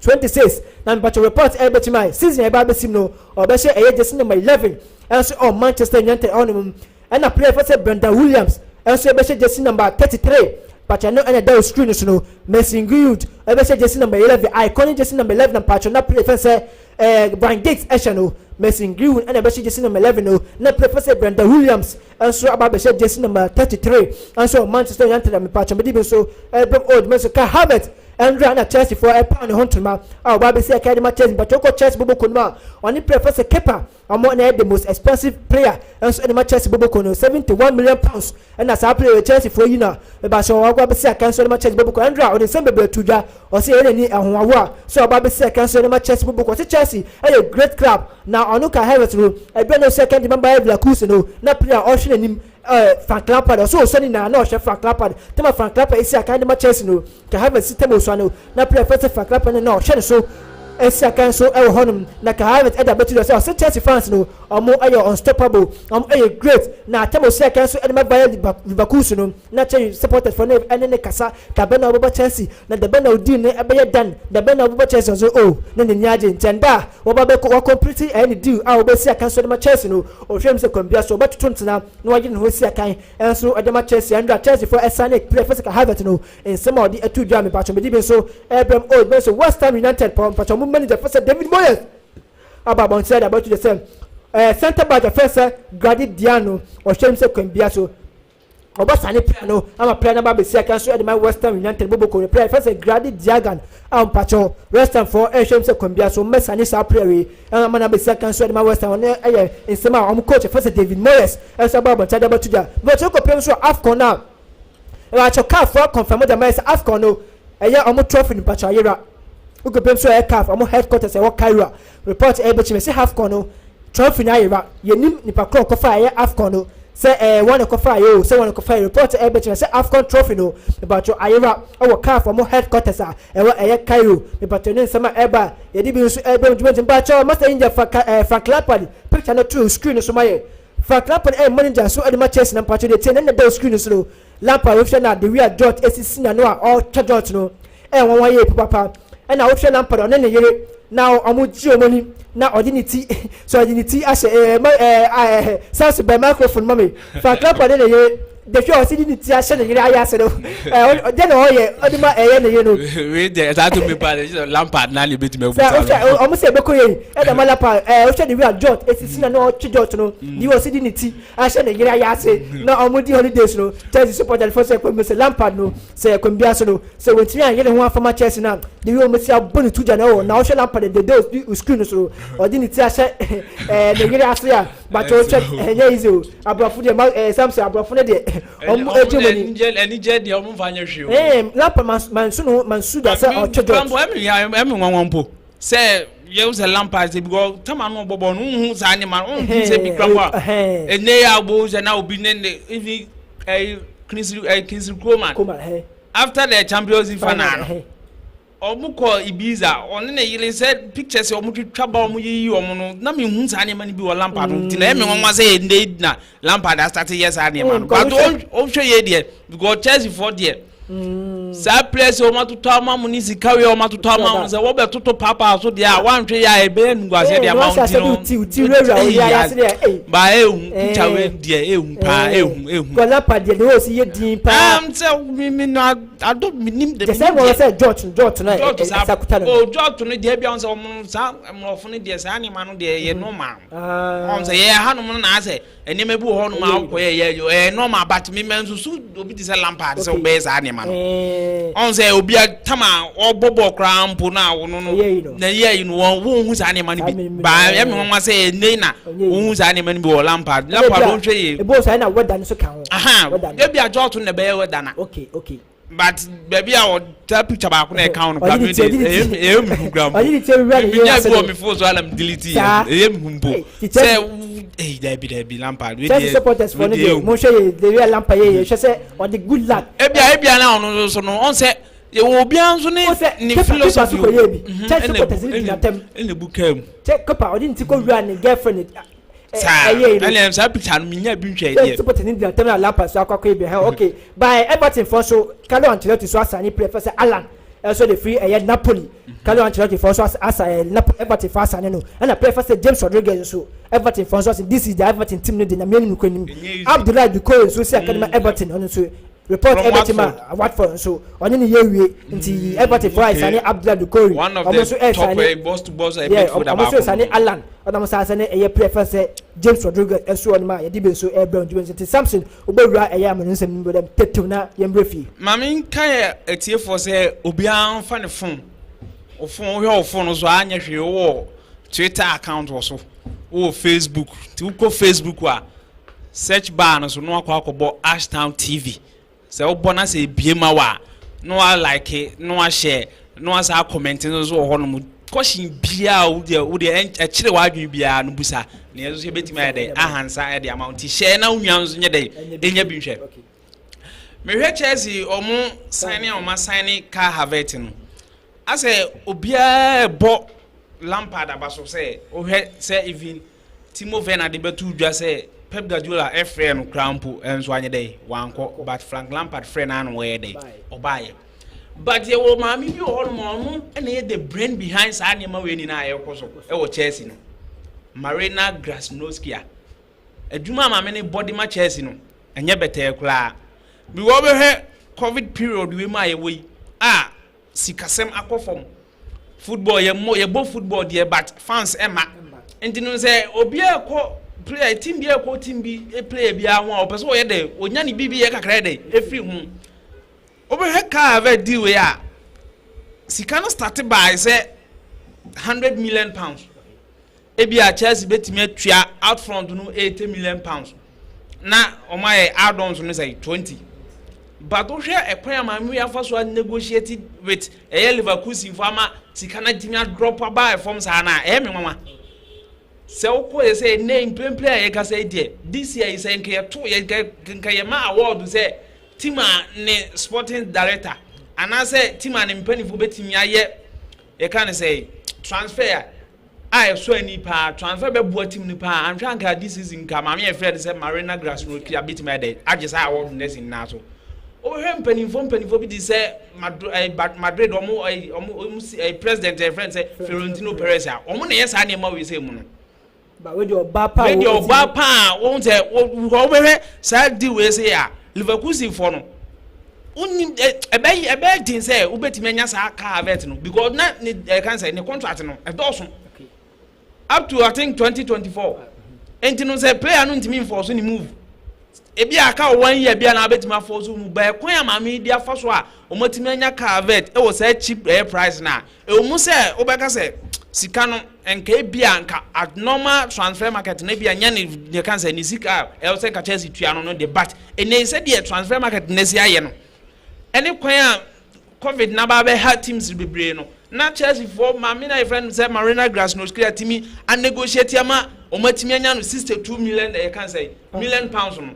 26 na mpatwa report ɛbɛtumi ayɛ season ɛbɛ abɛsim no, ɔbɛhyɛ ɛyɛ jersey number 11 ɛnso ɔ Manchester United ɔnom. Ɛna player fɛ sɛ Brandon Williams ɛnso ɛbɛhyɛ jersey number 33. Mpatwa no ɛna ɛda screen so no. Mason Greenwood ɛbɛhyɛ jersey number 11, iconic jersey number 11, na mpatwa na player fɛ sɛ Brian Giggs ɛhyɛ no. Mason Greenwood ɛna ɛbɛhyɛ jersey number 11 no, na player fɛ sɛ Brandon Williams ɛnso aba abɛhyɛ jersey number 33 ɛnso Manchester United. Mpatwa mɛdi bi nso ɛbɛm old mɛnso Kai Havertz ɛndra na Chelsea foɔ ɛpa ne ho ntoma a ɔba abɛsi ɛka de ma Chelsea. Mpatwa kɔ Chelsea bɔbɔ kɔnum a ɔne player fɛ sɛ Kepa, ɔmo na yɛ the most expensive player ɛnso ɛde ma Chelsea bɔbɔ kɔnum, £71 million. Ɛna saa player Chelsea foɔ yi na ɛbahyɛ wɔn akɔ abɛsi aka nso ɛde ma Chelsea bɔbɔ kɔnum. Ɛndra ɔde nsɛm bebree to dwa, ɔsɛ ɛyɛ n'ani ɛhoahoa a sɛ ɔba abɛsi aka nso ɛde ma Chelsea bɔbɔ kɔnum. Ɔsɛ Chelsea ɛyɛ great club na ɔno Kai Havertz no, ɛbɛn no sɛ kɛntɛ mɛmba Leverkusen no na player ɔhwɛ n'anim Frank Lampard. Ɔsɛ ɔsɔ ne na ɔhwɛ Frank Lampard tɛma Frank Lampard esi akan de ma Chelsea no. Kai Havertz si tɛma osua no na player fɛsɛ Frank Lampard no na ɔhwɛ ne so esi akan so ɛwɔ hɔnom. Na Kai Havertz ɛde abɛto dɔ sɛ ɔsɛ Chelsea fans no, ɔmo ɛyɛ unstoppable, ɔmo ɛyɛ great na tɛma osi akan so ɛde ma Bayer Leverkusen no na Chelsea supporters fo no ɛne ne kasa dabɛ na ɔbɛbɔ Chelsea na dabɛ na odi ne ɛbɛyɛ dan dabɛ na ɔbɛbɔ Chelsea. Nso o na n'ani agye nkyɛn da a wɔba bɛkɔ wɔcomplete ɛyɛ ne deal a wɔbɛsi akan so ɛde ma Chelsea no, ɔhwɛ mu sɛ kɔmbia so ɔbɛtoto ntena na wɔagye ne ho si akan ɛnso ɛde ma Chelsea. Ɛndra Chelsea fo ɛsan ne player fɛsɛ Havertz no nsɛm a ɔde ɛto dwa. Mepatwɔ mede bi nso ɛbrɛm old bɛ nso. West Ham United pɔ mpatwɔ mo manager fɛsɛ David Moyes aba abɔnten de abɛto de sɛ center back fɛsɛ Grady Diangana, ɔhwɛ mu sɛ kɔmbia so Ɔbɔ sane player no ama player no aba abɛsi aka nso de ma West Ham United boboko no player yɛfrɛ sɛ Grady Diagan a mpakyɛw West Ham foɔ ɛrehwɛ mu sɛ kwan biara so wɔbɛsane saa player wei ama no abɛsi aka nso de ma West Ham. Ɔno ɛyɛ nsɛm a wɔn coach yɛfrɛ sɛ David Moyes nso abɔ abɔnten de abɛto dwa. Mpakyɛw kɔpem nso a AFCON no a mpakyɛw CAF foɔ akɔnfɛm de ama yɛ sɛ AFCON no ɛyɛ wɔn trophy no mpakyɛw ayera. Wokɔpem nso a ɛyɛ CAF wɔn headquarters ɛwɔ Cairo a report ɛrebɛkyim sɛ AFCON no trophy no ayera. Yɛnim nipa korɔ kɔfa ɛyɛ AFCON no sɛ wɔn na kɔfa ayɛ o, sɛ wɔn na kɔfa ayɛ. Report ɛbɛkyerɛ sɛ AFCON trophy no mebatɔ ayera ɛwɔ CAF wɔn headquarters a ɛwɔ ɛyɛ Cairo. Mebatɔ ne nsɛm a ɛba a yɛde bi nso ɛbɛn mu dwumadie. Mebatɔ Master India fa ka Frank Lampard picture no to screen no so ma yɛ. Frank Lampard ɛyɛ manager nso ɛde ma Chelsea na mebatɔ deɛ tie ne na da screen no so no, Lampard wohwɛ na the way a George esisi n'ano a ɔretwa George no ɛyɛ nwanwa yie papapa. Ɛna wohwɛ Lampard ɔne ne yere na ɔmo gye ɔmo ani na ɔde ne ti so ɔde ne ti ahyɛ ma Samson bɛn microphone ma mi. Frank Lampard ne ne yere de hwɛ ɔsi de ne ti ahyɛ ne yere ayɛ ase no, ɔde na ɔyɛ ɔde ma ɛyɛ ne yere no. Wei deɛ saa to mi pa de Lampard na ne betumi abusa no. Sɛ wohwɛ ɔmo sɛ ebɛkɔ yɛ yi ɛna ma Lampard wohwɛ de wi a George esisi na na ɔtwe George no de ɔsi de ne ti ahyɛ ne yere ayɛ ase na ɔmo di holidays no. Chelsea supporter fo sɛ ɛkɔ mu sɛ Lampard no sɛ ɛkɔm bi ase no sɛ wɔntumi anyɛ ne ho afama Chelsea no a, de wi wɔn si abɔ ne tu gya na ɛwɔ na ɔhwɛ Lampard de de screen no so ɔde ne ti ahyɛ ne yere ase a but ɔhwɛ ɛnyɛ easy o. Aborɔfo deɛ ma Samson, aborɔfo no deɛ ɔmo egye wɔn ani. Anigye deɛ ɔmo nfa nyɛ hwee o. Lampard mansu no mansu da sɛ ɔtwe George. Ɛmi nwanwa mpo sɛ yɛn sɛ Lampard sɛ because tama no bɔbɔ no nhu saa nneɛma no nhu sɛ bi kura mpo a ɛnɛ yɛ abo sɛ na obi ne even Kingsley Coman after the Champions League final no ɔmo kɔ Ibiza ɔne ne yere sɛ pictures ɔmo twitwa ba ɔmo yiyi ɔmo no na mi hu saa nneɛma no bi wɔ Lampard no nti na ɛmi nwanwa sɛ ɛnɛ na Lampard asate yɛ saa nneɛma no, but ɔhwɛ yɛ deɛ because Chelsea foɔ deɛ saa players a wɔn atotɔ ama mo ne sika wei a wɔn atotɔ ama mo sɛ wɔbɛtoto paapaa so deɛ a wɔanhwɛ yɛ a ɛbɛyɛ nuguaseɛ deɛ ama wɔn ti no ba ehu picture wei deɛ ehu paa, ehu ehu. Kɔ Lampard deɛ de o si yɛ din paa. Sɛ mi na ado mi nim de. Sɛ wɔn sɛ George no ɛsa kuta no. O George no deɛ bi a wɔn sɛ wɔn saa mmorɔfo no deɛ saa nneɛma no deɛ yɛ normal. Wɔn sɛ yɛ hanom no na asɛ nneɛma bi wɔ hɔ nom a wokɔ yɛ yɛ ɛyɛ normal, but mi mɛ nsusu obi te sɛ Lampard sɛ ɔbɛyɛ saa nneɛma no. Ɔn sɛ obi a tam a ɔbɔ bɔɔl koraa mpo na ɔno no na yɛ yi no wɔn wɔn hu saa nneɛma no bi ba ɛmi wɔn wa sɛ ɛnɛ na wɔn hu saa nneɛma no bi wɔ Lampard. Lampard wɔn hwɛ yie. Ebo saa na wɛda no so ka ho. Ebi a George na ɛbɛyɛ wɛda na. Okay. But baabi a ɔta picture baako na ɛka ho no kora mi de ɛyɛ mi hu kura mpo. Ɔde ne ti ewura ne yere ase no. Mi nya bi wɔ mi phone so ana mi delete yɛ ɛyɛ mi hu mpo sɛ ɛyi dabi dabi Lampard. Chelsea supporters fo no deɛ mo hwɛ yɛ the real Lampard yɛ yɛ hwɛ sɛ ɔde good luck. Ebia na ɔno nso no ɔn sɛ yɛwɔ obiara nso ne philosophy o. Kepa so kɔ yɛ bi Chelsea supporters ne gyina tɛm. Ɛna ebu kaa mu. Kyɛ Kepa ɔde ne ti kɔ wura ne girlfriend. Saa ɛnna saa picture no minya bi nhwɛ deɛ. Supporter ne gyina tɛm na Lampard so akɔ akɔ ebi hɛn. Okay, by Everton fo so Carlo Ancelotti so asa ne player fɛ sɛ Alan ɛso de firi ɛyɛ Napoli. Carlo Ancelotti fo so asa ɛyɛ Napoli, Everton fo asa ne no. Ɛna player fɛ sɛ James Rodriguez nso Everton fo nso asa. This is the Everton team no de na mmienu nukuri nim. Abdoulaye Doucoure nso si akadema Everton, ɔno nso report Everton ma Watford nso ɔne ne yɛ wie nti Everton fo ayɛ sane Abdoulaye Doucoure. Ɔmo nso ɛyɛ sane, yeah, ɔmo nso sane Alan ɔnam nsa asɛ ne ɛyɛ player fɛ sɛ James Rodriguez ɛso ɔno ma yɛde bi nso ɛbrɛ ndwuma nso. Nti Samson wobɛwura ɛyɛ amano nsɛm no mu dɛm tetew na yɛmbrɛ fie. Maame nka yɛ atiefoɔ sɛ obiara nfa ne phone, o phone, wohwɛ wo phone no so anyɛ hwee, wowɔ Twitter account wɔ so, wowɔ Facebook, nti wokɔ Facebook a search bar no so na wakɔ akɔbɔ Ashtown TV. Sɛ wobɔ na sɛ ebie ma wa na wa like na wa share na wa saa comment nso so wɔ hɔnom. Question biara wo deɛ ɛkyerɛ w'adwene biara no busa na yɛn nso yɛbɛtumi ayɛ dɛ ahansa ɛde ama wo. Nti hyɛ na wo nua nso nyɛ dɛ ɛnya bi nhwɛ. Mehwɛ Chelsea ɔmo sign a ɔmo sign Kai Havertz no asɛ obiara bɔ Lampard aba so sɛ wohwɛ sɛ even Timo Werner de bɛto dwa sɛ Pep Guardiola ɛfrɛ no koraa mpo ɛnso anyɛ dɛ wankɔ, but Frank Lampard frɛ no ano wɔyɛ dɛ ɔbaayɛ. But yɛwɔ maame bi wɔ hɔnom a ɔno ɛna yɛ the brain behind saa nneɛma wei nyinaa a ɛrekɔ so ɛwɔ Chelsea no, Marina Granovskaia. Adwuma a maame no bɔ de ma Chelsea no ɛnyɛ bɛtɛɛ koraa bi. Wɔbɛhwɛ COVID period wei mu a yɛwɔ yi a sikasɛm akɔ fam, football yɛ mo yɛbɔ football deɛ but fans ɛma nti no sɛ obiara kɔ. Player, team bi ɛkɔ team bi player bi ho a ɔpɛ sɛ ɔyɛ dɛ onya ne biribi yɛ kakra yɛ dɛ efiri ho. Wobɛhwɛ Kai Havertz deal wei a, sika no start by sɛ £100 million. Ebi a Chelsea bɛtumi atua out front no £80 million na wɔn ayɛ add-ons no sɛ 20, but wohwɛ ɛkwan a maame yi afa so a negotiate with ɛyɛ Leverkusen fo ama sika no atumi adrop aba ɛfam saa na ɛyɛ me nwanwa sɛ wokɔ yɛ sɛ ne mprempren a yɛkasa yi deɛ, this year yi sɛ nka yɛto yɛ nka yɛma award sɛ team a ne sporting director anaasɛ team a ne mpanimfoɔ bɛtumi ayɛ, yɛka ne sɛ transfer a ɛsɔ ani paa, transfer bɛboa team no paa, anhwɛ anka this season nka maame yɛ fɛ de sɛ Marina Granovskaia bɛtumi ayɛ dɛ agye saa award no si nyinaa so. Wohwɛ mpanimfoɔ bi te sɛ Madrid ɔmo si president yɛ fɛn sɛ Florentino Perez a ɔmo na yɛ saa nneɛma wei sɛ mu no. Ba wei deɛ, ɔbaa paa. Wei deɛ, ɔbaa paa. Wɔn sɛ wɔbɛhwɛ saa deal wei sɛ a Leverkusen fɔ no, wonim ɛbɛyɛ den sɛ wobɛtumi anya saa Kai Havertz no because na ne ɛka sɛ ne contract no ɛdɔɔso up to, I think, 2024. Nti no sɛ player no ntumi nfɔ so ne move, ebi aka wɔ one year bi a na abɛtumi afɔ so mu bɛɛ kwan a maame yi de afa so a wɔn atumi anya Kai Havertz ɛwɔ saa cheap ɛyɛ price na ɛwɔ mu sɛ wobɛka sɛ sika no nka ebi a nka at normal transfer market na ebi a nya ne deɛ kan sɛ ne sika a ɛwɔ sɛ nka Chelsea tua no de, but ɛnɛ sɛ deɛ transfer market na esi ayɛ no ɛne kwan a COVID naba bɛha teams bebree no na Chelsea foɔ maame na yɛfrɛ no sɛ Marina Granovskaia timi a negotiate ama wɔn atumi anya no 62 million, ɛyɛ kan sɛ million pounds no,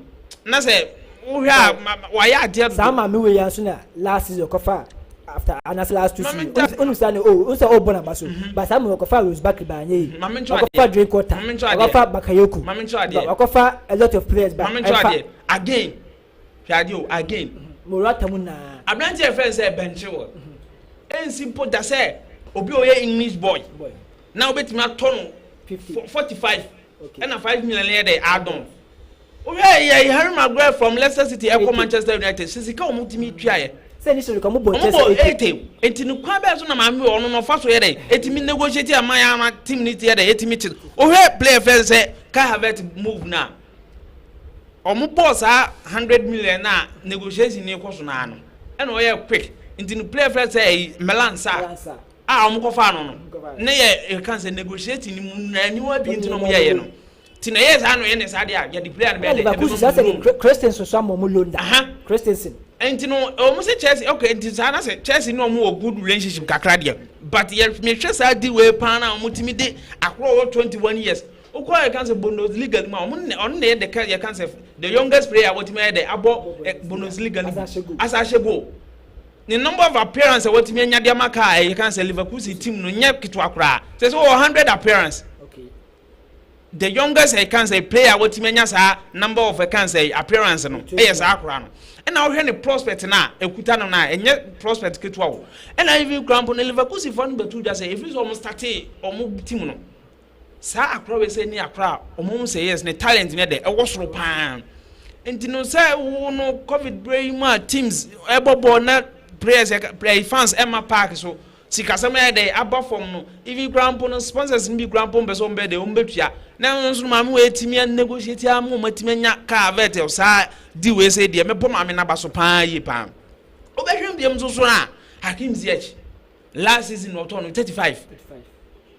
na sɛ wohwɛ a wayɛ adeɛ. Saa maame wei ya nso na last season ɔkɔfa after anase last two seasons onu sa ne o onu sɛ ɔbɔ n'aba so but saa maame ɔkɔfa Ross Barkley ba anye yi, ɔkɔfa Drinkwater, ɔkɔfa Bakayoko, ɔkɔfa a lot of players ba. Maame nkyɛn adeɛ again, hwɛ adeɛ o again. Morata mu naa. Aberanteɛ fɛn sɛ Ben Chilwell, ɛnsi mpo da sɛ obi a ɔyɛ English boy na wobɛtumi atɔ no 45 ɛna 5 million yɛ dɛ add-on. Wohwɛ yɛ Harry Maguire from Leicester City ɛkɔ Manchester United, sisi ka wɔn tumi tua yɛ. Sɛ ní sọ̀rọ̀ kan mo bɔ. Ɔmo bɔ 80. Eti ne kwan bɛɛ so na maame wɔ ɔno n'ɔfa so yɛ dɛ etimi negotiate ama yɛ ama team ne ti yɛ dɛ etimi ti. Wohwɛ player fɛn sɛ Kai Havertz move na ɔmo bɔɔ saa 100 million na negotiation ne kɔ so naa no, ɛna ɔyɛ quick. Nti no player fɛn sɛ ɛyi Malang Sarr a ɔmo kɔfa no ne yɛ ɛka sɛ negotiating ni mu na aniwa bi nti na ɔmo yɛyɛ no ti na ɛyɛ saa no yɛ ne saa deɛ a yɛde player no bɛyɛ dɛ. Leverkusen saa sɛ Christensen so ama ɔmo loan da Christensen. Nti no ɔmo sɛ Chelsea, okay, nti saa na sɛ Chelsea ne ɔmo wɔ good relationship kakra deɛ, but yɛ mehwɛ saa di wei paa na ɔmo timi de akorɔ wɔ 21 years okɔ yɛ kan sɛ Bundesliga mu a ɔmo ne ɔno na yɛ de yɛ kan sɛ the youngest player a wɔtumi yɛ dɛ abɔ Bundesliga mu asa ahyɛ goal. Ne number of appearance a wɔtumi anya de ama kaa ɛyɛ kan sɛ Leverkusen team no nyɛ ketewa koraa sɛ wɔwɔ 100 appearance. The youngest ɛyɛ kan sɛ player a wɔtumi anya saa number of ɛkan sɛ appearance no ɛyɛ saa koraa no. Ɛna wɔhwɛ ne prospect na ekuta no na ɛnyɛ prospect ketewa o. Ɛna even kura mpo ne Leverkusen fo no bɛtu dwa sɛ efiri sɛ wɔn start wɔn team no saa akora wei sɛ ne akora a wɔn sɛ yes, ne talent ne de ɛwɔ soro paa. Nti no sɛ wo no COVID bere yi mu a teams ɛbɔ bɔɔl na players ɛ fans ɛma park so, sikasɛm yɛ dɛ aba fam no, even kura mpo no sponsors no bi kura mpo mpɛ sɛ wɔn bɛ de wɔn bɛtua na nso maame wɔ etimi negotiate ama wɔn atimi anya Kai Havertz saa di wei sɛ deɛ mɛbɔ maame n'aba so paa yie paa. Wobɛhwɛ mbiem nso so a Hakim Ziyech last season ɔtɔ no 35.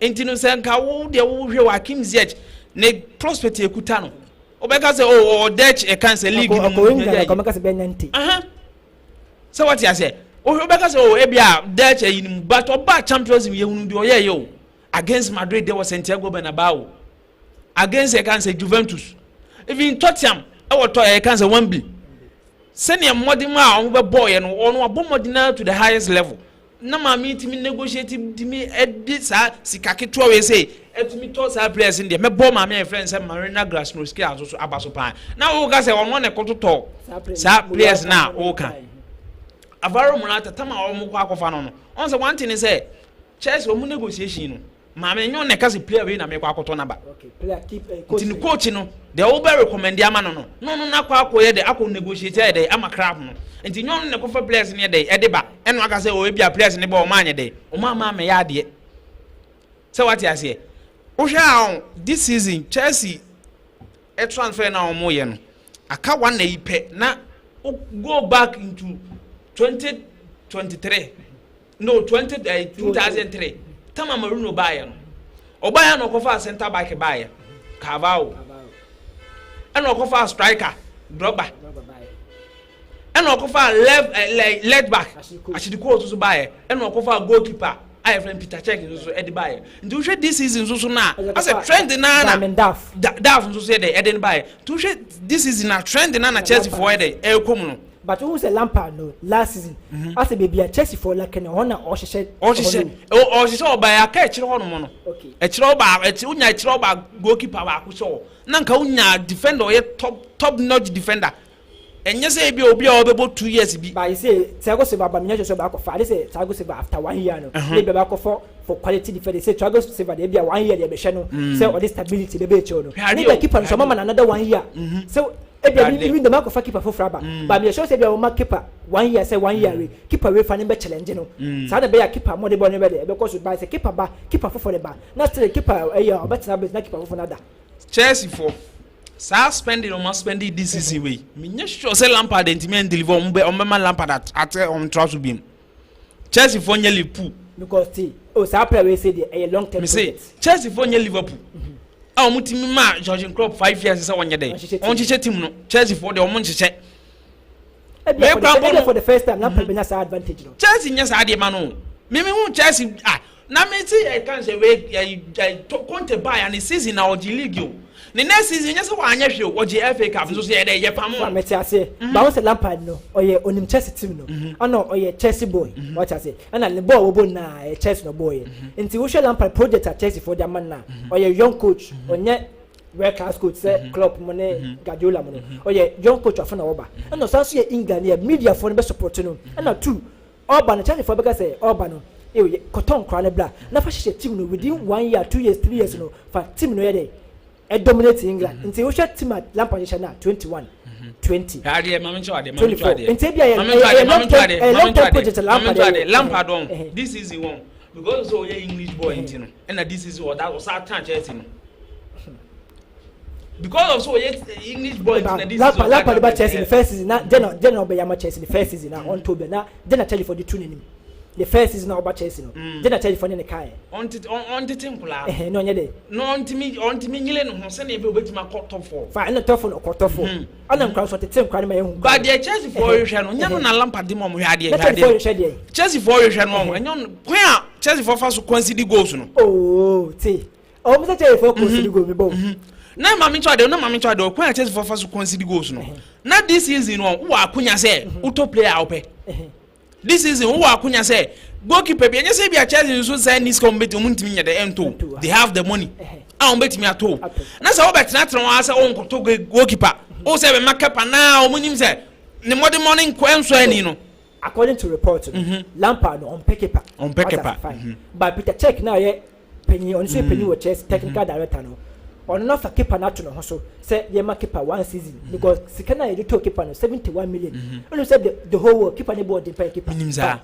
Nti no sɛ nka wo deɛ wohwɛ wɔ Hakim Ziyech ne prospect ekuta no, wobɛka sɛ o ɔ Dutch ɛka sɛ league no mu sɛ wɔte aseɛ, wobɛka sɛ o ebi a Dutch ɛyi no mu, but ɔba Champions League yɛhunu deɛ ɔyɛ yɛ o against Madrid de wɔ Santiago Bernabeu, against ɛka sɛ Juventus, even Tottenham ɛwɔ tɔ ɛka sɛ Wembley. Sɛnea mmɔden a wɔn bɛ bɔɔ yɛ no, ɔno abɔ mmɔden na to the highest level na maame tumi negotiate tumi ɛdi saa sika ketewa wei sɛ ɛtumi tɔ saa players no deɛ, mɛbɔ maame a yɛfrɛ no sɛ Marina Granovskaia nso so aba so paa. Na wɔka sɛ ɔno na ɛkɔtotɔ saa players na wɔka Alvaro Morata tam a wɔn kɔ akɔfa no, ɔn sɛ one thing sɛ Chelsea wɔn negotiation no, maame nyɛ ɔna ɛka sɛ player wei na mekɔ akɔtɔ naba. Nti ne coach no deɛ wobɛ recommend ama no no nakɔ akɔ yɛ dɛ akɔ negotiate yɛ dɛ ama club no. Nti nyɛ ɔno na ɛkɔfa players no yɛ dɛ ɛde ba ɛna aka sɛ ɔyɛ bi a players no bɛ ɔmo anyɛ dɛ ɔmo ama amɛyɛ adeɛ sɛ wate aseɛ. Wohwɛ a this season Chelsea Transfer na wɔn yɛ no, aka one na yi pɛ na go back into 2023, no, 2003 tama Mourinho baayɛ no, ɔbaayɛ na ɔkɔfa center back baayɛ Carvalho, ɛna ɔkɔfa striker Drogba, ɛna ɔkɔfa left back Ashley Cole nso so baayɛ, ɛna ɔkɔfa goalkeeper a yɛfrɛ no Peter Cech nso so ɛde baayɛ. Nti wohwɛ this season nso so na asɛ trend naa na Duff nso so yɛ dɛ ɛde no baayɛ. Nti wohwɛ this season na trend naa na Chelsea foɔ yɛ dɛ ɛrekɔ mu no. But ohun sɛ Lampard no, last season asɛ beebi a Chelsea foɔ lack no, hɔ na ɔhyehyɛ. Ɔhyehyɛ ɔbaa aka akyerɛ hɔ nom no, akyerɛ ɔbaa akyerɛ, wonya akyerɛ ɔbaa goalkeeper baako hyɛ hɔ na nka wonya defender ɔyɛ top notch defender, ɛnyɛ sɛ ebi obi a ɔbɛbɔ 2 years bi. But you say Thiago Silva ba, minya sɛ ɔbaakɔ fa ade sɛ Thiago Silva after one year no ne bɛ baakɔ for quality defender, sɛ Thiago Silva de ebi a one year de ɛbɛhyɛ no sɛ ɔde stability bɛbɛ ekyir no, ne bɛ keeper no sɛ ɔma ma another one year sɛ ebi a ebi ndɔm akɔfa keeper foforɔ aba, but minya sɛ ebi a ɔma keeper one year sɛ one year wei keeper wei fa ne bɛ challenge no saa na bɛyɛ a keeper mo de bɔ ne bɛ de ɛbɛkɔ so ba sɛ keeper ba, keeper foforɔ de ba na still keeper ɛyɛ ɔbɛtena bɛ na keeper foforɔ na da. Chelsea fo saa spending ɔmo spending this season wei, menyɛ sure sɛ Lampard ntumi ɛn deliver. Ɔmo bɛ ma Lampard ate ɔmo tra so biem. Chelsea fo nyɛ Liverpool. Because ti o saa player wei say deɛ ɛyɛ long term project. Chelsea fo nyɛ Liverpool a ɔmo ti mi ma Jurgen Klopp 5 years sɛ ɔnyɛ dɛ ɔnhyehyɛ team no. Chelsea fo deɛ, ɔmo nhyehyɛ. Ebi for the first time Lampard bɛ nya saa advantage no. Chelsea nyɛ saa adeɛ ma no. Mímí hu Chelsea ah, na mi ti yɛ kan sɛ wei ɛ ɛ Conte baa ya ne season na ɔgye league o, ne next season nyɛ sɛ wanyɛ hwɛ o, ɔgye FA Cup nso so yɛ dɛ yɛ pam. O. Mɛte aseɛ, báwo sɛ Lampard no ɔyɛ onim Chelsea team no, ɛna ɔyɛ Chelsea boy, wɔte aseɛ, ɛna ne bɔɔl wɔbɔ nyinaa ɛyɛ Chelsea na ɔbɔɔ yɛ. Nti wohwɛ Lampard project a Chelsea fo de ama no na ɔyɛ young coach, ɔnyɛ world class coach sɛ Klopp mo ne Guardiola mo no. Ɔyɛ young coach afɔ na ɔba, ɛna ɔsan so yɛ England yɛ media fo no bɛ support no. Ɛna two, ɔba no, Chelsea fo bɛka sɛ ɔba no eyo kɔtɔn nkora ne bla na fa hyehyɛ team no within one year, 2 years, 3 years no, fa team no yɛ dɛ ɛ dominate England. Nti wohwɛ team a Lampard hyehyɛ na 21, 20, 24, nti ebi a yɛ long term project Lampard yɛ. Lampard wɔn this season wɔn, because sɛ ɔyɛ English boy nti no, ɛna this season ɔda ɔsa tan Chelsea no because of so ɔyɛ English boy nti na this season. Lampard ba Chelsea the first season na jɛna ɔbɛyɛ ama Chelsea the first season na ɔntɔ bi na jɛna Chelsea fo de tu n'anim the first season na ɔba Chelsea no, jɛna Chelsea fo ne ne kaa yɛ. Ɔntete nkoraa. Ɛhɛn, na ɔnyɛ dɛ. Na ɔntumi nyile ne ho sɛnea ebi obetumi akɔ top four. Fa ɛna top four no, ɔkɔ top four, ɛna nkora nso ɔtete nkora no ma yɛ hu. Ba deɛ Chelsea fo rehwɛ no nyɛ no na Lampard di ma ɔmo hwɛ adeɛ. Na Chelsea fo rehwɛ deɛ. Chelsea fo rehwɛ no, ɔmo ɛnyɛ kwan a Chelsea fo fa so concede goals no. Ooo, te ɔmo sɛ Chelsea fo concede goal mi bɔ. Na maame nkyɛn adeɛ, kwan a Chelsea fo fa so concede goals no, na this season no wɔ akonya sɛ wotɔ player a wopɛ. This season wowɔ akonya sɛ goalkeeper bi, ɛnyɛ sɛ bi a Chelsea nso sɛ ni sika wɔn bɛtumi, wɔn ntumi nyɛ dɛ ɛnto. They have the money a wɔn bɛtumi ato na sɛ wɔbɛtenatena wɔn asɛ wɔn nkɔtɔ goalkeeper o sɛ bɛma Kepa naa wɔn nim sɛ ne mmɔdemmɔ nkɔ ɛnso ɛni no. According to report no, Lampard no ɔmpɛ keeper. Ɔmpɛ keeper. But Peter Cech na yɛ panyin, ɔno nso yɛ panyin wɔ Chelsea, technical director no, ɔno nafa keeper no ato ne ho so sɛ yɛma keeper one season because sika na yɛde tɔ keeper no, 71 million, ɛnu sɛ the whole world keeper ne bɔ ɔden pɛ keeper. Minim saa.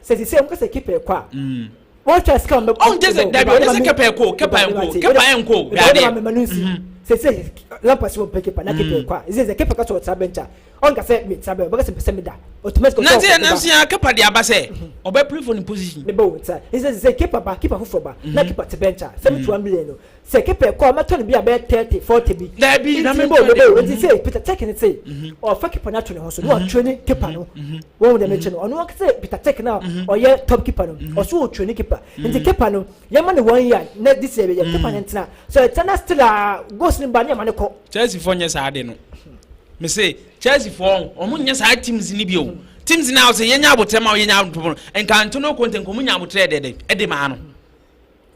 Sɛ sisi ɛmu kɛsɛ keeper kɔ a, wɔn twɛ sika wɔn bɛ. Ɔn jɛ sɛ dabi, ɔn jɛ sɛ keeper ɛkɔ, keeper ɛnkɔ, keeper ɛnkɔ. Yadeɛ ɔde ma nsi sɛ Lampard sɛ wɔn pɛ keeper na keeper kɔ a, sɛ keeper kɔ sɛ ɔtena bench a, ɔn ka sɛ mi tena bench, ɔbɛka sɛ mpɛ sɛ mi da automatically. Nansi nansi ya keeper de aba sɛ ɔbɛ play for the position. Ne bɛ wo nsa sɛ keeper ba, keeper foforɔ ba na keeper te bench a, 71 million no, sɛ keeper kɔ a, mɛtɔ no bi a bɛyɛ 30, 40 bi. Dabi na mi bɔ o bɛ o. Nti sɛ Peter Cech ne sɛ ɔfa keeper no ato ne ho so na ɔtwerɛ ne keeper no, wɔn dɛm akyi no, ɔno sɛ Peter Cech na ɔyɛ top keeper no, ɔso ɔtwerɛ ne keeper. Nti keeper no yɛma ne one year na this year yɛ keeper ne ntena so ɛtena still a goals ne ba ne yɛma ne kɔ. Chelsea fo nyɛ saa de no, me se Chelsea fo ɔmo nyɛ saa teams ni bi o. Teams na ɔsɛ yɛnya abotire ma yɛnya abotire no, nka Antonio Conte nka ɔmo nya abotire dɛdɛ ɛde maa no,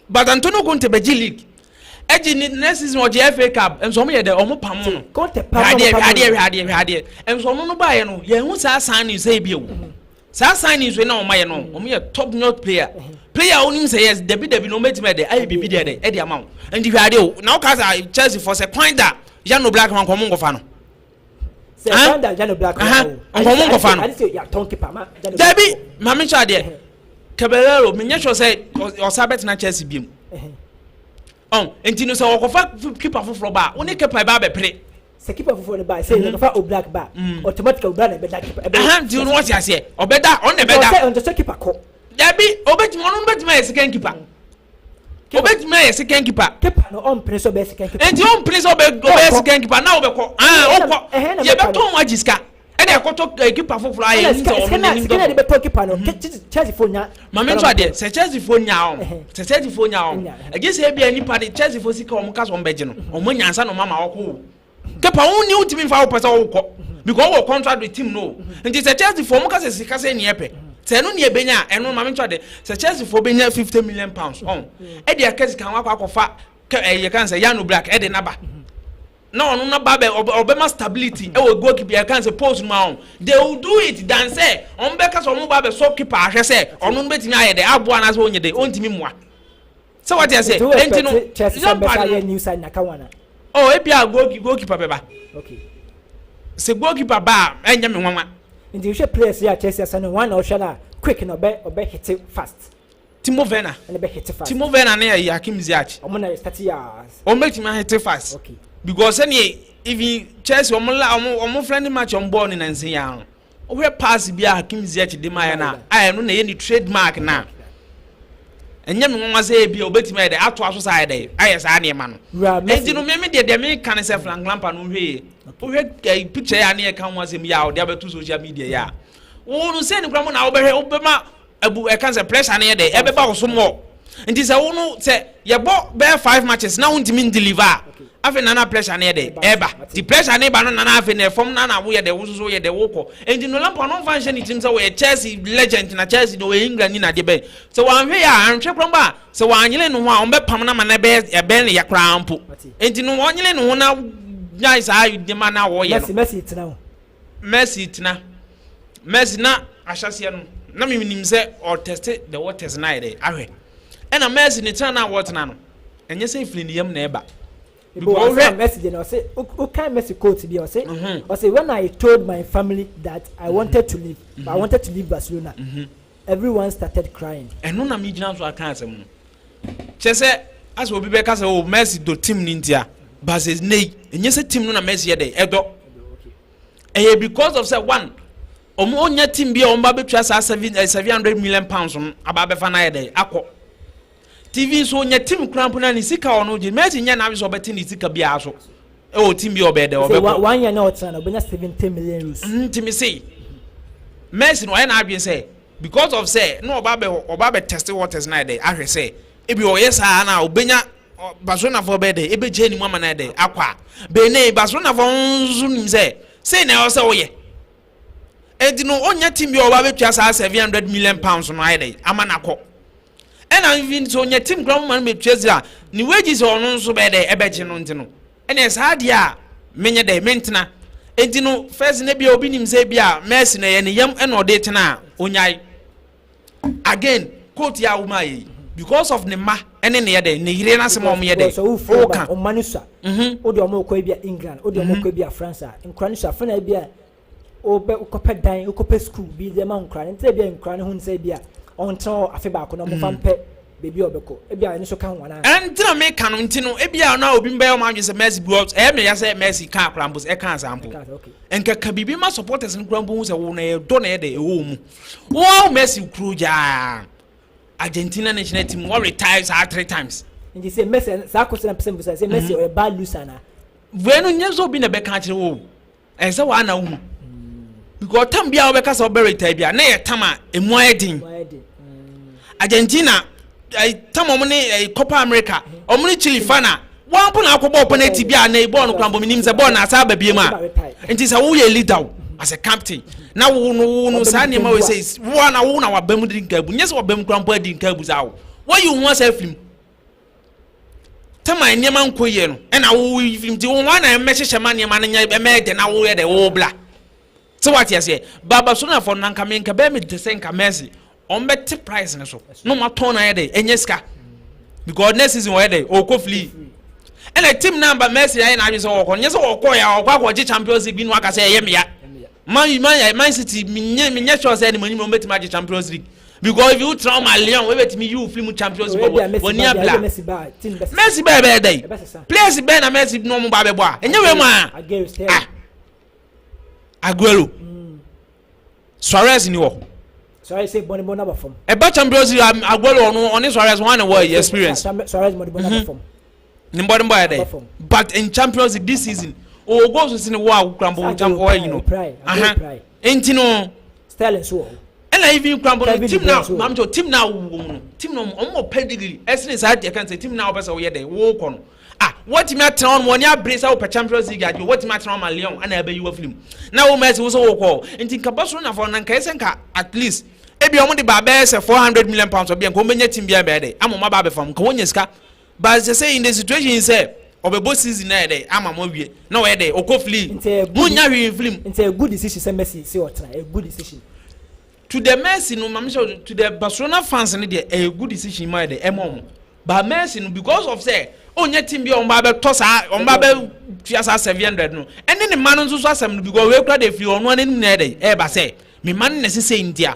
but Antonio Conte bɛgye league, ɛgye ne next season ɔgye FA Cup nso, ɔmo yɛ dɛ ɔmo pam no. Conte pam. Hwɛ adeɛ, hwɛ adeɛ, hwɛ adeɛ, hwɛ adeɛ nso ɔno no baayɛ no, yɛn ho saa signing sɛ ebi o, saa signing nso na ɔmo ayɛ no, ɔmo yɛ top notch player a onim sɛ yes, dabi dabi na ɔmo etimi ɛdɛ ayɛ biribi deɛ dɛ ɛde ama wo. Nti hwɛ adeɛ o, na ɔka sɛ Chelsea fo sɛ kwan da Jan Oblak ma nkɔmɔ nkɔfa no. Sɛ kwan da Jan Oblak. Nkɔmɔ nkɔfa no. Dabi, maame nkyɛn adeɛ, Caballero, menyɛ sure sɛ ɔsa bɛtena Chelsea biem. Ɔn nti no sɛ wɔkɔfa keeper foforɔ ba a, wo ne keeper ba abɛpere. Sɛ keeper foforɔ no ba, sɛ yɛkɔfa Oblak ba, automatically Oblak na ɛbɛda keeper. Ɛhɛn, nti no wɔte aseɛ, ɔbɛda, ɔno na ɛbɛda. Ɔsɛ ɔntɛ sɛ keeper kɔ. Dabi, obetumi, ɔno no betumi ayɛ second keeper. Obetumi ayɛ second keeper. Keeper no ɔmpene sɛ ɔbɛyɛ second keeper. Nti ɔmpene sɛ ɔbɛyɛ second keeper na ɔbɛkɔ. Ah, ɔkɔ. Yɛbɛtɔn agye sika. Ɛna ɛkɔtɔ keeper foforɔ ayɛ ɛnim sɛ ɔno n'anim dɔfo. Sika na de bɛtɔ keeper no, Chelsea fo nya. Maame nso adeɛ sɛ Chelsea fo nya ɔn, sɛ Chelsea fo nya ɔn, ɛgye sɛ ebia nipa de Chelsea fo sika wɔn ka sɛ wɔn bɛgye no, wɔn nya nsa na wɔn ama ɔkɔ o. Kepa wo ni wotumi nfa wopɛ sɛ wokɔ because wɔ contract with team no nti sɛ Chelsea fo wɔn ka sɛ sika sɛ nea ɛpɛ sɛ ɛno nea ebenya ɛno maame nso adeɛ sɛ Chelsea fo benya £50 million ɔn ɛde aka sika wɔn akɔ akɔfa kɛ ɛyɛ kan sɛ Jan Oblak ɛde naba. Na ɔno na ba bɛ ɔbɛma stability ɛwɔ goalkeeper yɛ kan sɛ post mu ahɔ, they will do it than sɛ ɔmo bɛka sɛ ɔmo ba bɛ sɔ keeper ahwɛ sɛ ɔno no bɛtumi ayɛ dɛ aboa anaasɛ ɔnyɛ dɛ ɔntumi mmoa sɛ wɔte ase. Ɛnti no Lampard no, oh, ebi a goalkeeper bɛba. Sɛ goalkeeper ba a, ɛnyɛ me nwanwa. Nti wohwɛ players yi a Chelsea asa no, wɔn na ɔhwɛ no a quick na ɔbɛ hit fast? Timo Werner. Ɛna bɛ hit fast. Timo Werner ne yɛ Hakim Ziyech. Ɔmo na yɛ start yɛ. Wɔn bɛtumi ahit fast because sɛnea even Chelsea wɔn la wɔn friendly match wɔn bɔɔl ne nansi ya no, wohwɛ pass bi a Hakim Ziyech de ma yɛ na a ɛno na ɛyɛ ne trademark na ɛnyɛ me nwanwa sɛ ebi a obetumi ayɛ dɛ atoa so saa ayɛ dɛ ayɛ saa nneɛma no. Eti no mímí deɛ mi ka ne sɛ Frank Lampard no, hwɛ yie. Wohwɛ picture yɛ a ne yɛ ka ho asɛm yi a ɔde abɛto social media yɛ a, wɔn no sɛ ne kura mu na wobɛhwɛ wobɛma abu ɛka sɛ pressure no yɛ dɛ ɛbɛba wo so mɔ. Nti sɛ wo no sɛ yɛbɔ bɛyɛ five matches na wontumi ndeliver a, afei nana pressure no yɛ dɛ ɛba. Nti pressure no ba no, nana afei na ɛfam na woyɛ dɛ wo soso yɛ dɛ wokɔ. Nti no Lampard no mfa nhyɛ ne tirim sɛ wɔyɛ Chelsea legend na Chelsea na ɔyɛ England ni na adeɛ bɛyɛ sɛ wɔanhwɛ yɛ a anhwɛ koraa mpo a, sɛ wɔanyere ne ho a, wɔbɛpam no ama no ɛbɛyɛ ɛbɛn ne yɛ koraa mpo. Nti no wɔnyere ne ho na nyae saa nneɛma no a wɔyɛ no. Messi tena o. Messi tena. Messi na ahyɛseɛ no na menim sɛ ɔtest the waters na ayɛ dɛ ahwɛ. Ɛna Messi ne tena na wɔtena no, ɛnyɛ sɛ efiri ne yam na ɛba. Because Messi de na ɔsɛ ɔkan Messi quote bi, ɔsɛ ɔsɛ "When I told my family that I wanted to leave, I wanted to leave Barcelona, everyone started crying." Ɛno na mi gyina so aka asɛm no kyɛ sɛ asɛ obi bɛka sɛ, "O, Messi do team ne ntia," but sɛ ne yi ɛnyɛ sɛ team no na Messi yɛ dɛ ɛdɔ, ɛyɛ because of sɛ one, ɔmo onya team bi a ɔmo ba bɛtua saa £700 million no aba abɛfa no ayɛ dɛ akɔ tv nso. Onya team kura mpo na ne sika ɔno gye, Messi nyɛ n'adwe sɛ ɔbɛte ne sika biara so ɛwɔ team bi a ɔbɛyɛ dɛ ɔbɛkɔ. One year na ɔtena na ɔbɛnya €70 million. Nti mi se Messi no ɔyɛ n'adwene sɛ because of sɛ na ɔba bɛ test waters na ayɛ dɛ ahwɛ sɛ ebi ɔyɛ saa na ɔbɛnya Barcelona fo bɛyɛ dɛ ebɛgye anim ama na ayɛ dɛ akɔ a bɛnɛ Barcelona fo nso nim sɛ sei na ɛwɔ sɛ ɔyɛ. Eti no ɔnya team bi a ɔba bɛtua saa £700 million no ayɛ dɛ ama n'akɔ. Ɛna nfi nso ɔnya team kura mo ma no bɛtua sika ne wages a ɔno nso bɛyɛ dɛ ɛbɛgye no. Nti no ɛna saa adeɛ a menyɛ dɛ mentena. Eti no first ne bia obi nim sɛ bi a Messi na ɛyɛ ne yam ɛna ɔde tena a onyae. Again, quote yɛ a wɔn ayɛ yi because of ne mma ɛne ne yɛ dɛ ne yere n'asɛm a wɔn yɛ dɛ sɛ wofiri ba ɔma no sua, wode ɔmo kɔ ebi a England, wode ɔmo kɔ ebi a France a, nkura no sua afei na ebi a wobɛ wokɔpɛ dan, wokɔpɛ school bi de ma nkura no. Nti ebi a nkura no ho nsɛ ebi a ɔntena hɔ afe baako na ɔmo fa mpɛ beebi a ɔbɛkɔ, ebi a ɛno nso ka ho anaa? Ɛnti na meka no. Nti no ebi a na obi mbɛyɛ ɔmo adwene sɛ Messi bi ɛyɛ me ya sɛ Messi ka akora mpo sɛ ɛka asa mpo nkeka biribi ma supporters no kora mpo hu sɛ wo na yɛ dɔ na yɛ dɛ ɛwɔ wo mu. Wɔn Messi kuro gyaa Argentina national team, wɔ retire saa three times. Nti sɛ Messi saa kɔsɛ na pɛsɛ mbisa sɛ Messi ɔyɛ bad loser na? Wei no nyɛ sɛ obi na bɛka akyerɛ wo, ɛsɛ sɛ waa na wohu because tam bi a wɔbɛka sɛ wɔbɛ retire bi a na yɛ tam a emu ayɛ den. Argentina tam ɔmo ne Copa America ɔmo ne Chile fa na wɔn mpo na akɔ bɔɔl penalty bi a na bɔɔl no kora mbɔ mi nim sɛ bɔɔl na asa aba bie mu a. Nti sɛ woyɛ leader o as a captain na wo no saa nneɛma wɔ sɛ wo na wo na waba mu di nka ebu nyɛ sɛ waba mu kora mpo adi nka ebu saa o, wɔyi wo ho asa afiri mu tama nneɛma nkɔ yie no ɛna wo firi nti wo ho ana ɛmɛhyehyɛ ma nneɛma no nyɛ ɛmɛyɛ dɛ na woyɛ dɛ wo bla sɛ wate aseɛ. Baba so na fɔ no na nka me nka bɛyɛ me te sɛ nka Messi ɔn bɛ te price ne so na ɔmo atɔn na ayɛ dɛ ɛnyɛ sika because next season wɔyɛ dɛ ɔkɔ free. Ɛna team na ba Messi ayɛ n'adwene sɛ ɔkɔ nyɛ sɛ ɔkɔ yɛ ɔkɔ akɔgye Champions League bi na waka sɛ ɛyɛ mea Man City. Menyɛ sure sɛ ɛnum anim ɔmo bɛtumi agye Champions League. Because if you tena ma Lyon, wobɛtumi yi wo firi mu Champions League bɔ wɔni abla. Messi bɛɛ bɛyɛ dɛ. Players bɛɛ na Messi na ɔmo ba bɛbɔ a. Ɛnyɛ wei mu a. Ah. Aguero. Suarez ni wɔ. Suarez sɛ bɔne bɔ n'aba fam. Ɛba Champions League, Aguero ɔno ɔne Suarez wɔn na wɔ experience. Suarez bɔne bɔ n'aba fam. Ne mbɔden bɔ yɛ dɛ, but in Champions League this season o goals si ne wɔ a wokura mbɔ champ ɔyɛ yi no aha nti no. Sterling so wɔ hɔ. Ɛna even kura mbɔ no team na maame kyɛw, team na wɔ mu no, team na ɔmo wɔ pedigree ɛsene saa deɛ kan sɛ team na wɔpɛ sɛ wɔyɛ dɛ wɔkɔ no ah, wɔtumi atena hɔ no, wɔn abere sɛ wɔpɛ Champions League agye, wɔtumi atena hɔ ma Lyon ɛna ɛbɛyi wɔ film na wɔn mɛsi wosɛ wɔkɔ. Nti nka Barcelona fɔ na nka ɛsɛ nka at least ebi wɔn de ba bɛyɛ sɛ £400 million ɔbi nka wɔn bɛnya team bi abɛyɛ dɛ ama wɔn aba abɛfam, nka wɔn nya sika. But sɛ in the situation sɛ ɔbɛbɔ season na yɛ dɛ ama mo awie na ɔyɛ dɛ ɔkɔ free, mo nya hwee film. Nti a good decision sɛ Messi sɛ ɔtena, a good decision. To the Messi no, maame sɛ to the Barcelona fans no deɛ, ɛyɛ good decision ma yɛ dɛ ɛma ɔmo, but Messi no, because of sɛ ɔnyɛ team bi a ɔmo ba bɛtɔ saa, ɔmo ba bɛ tua saa 700 no, ɛne ne ma no nso so asɛm no, because wei kura de firi ɔno anim na yɛ dɛ ɛɛba sɛ me ma no na ɛsɛ ntia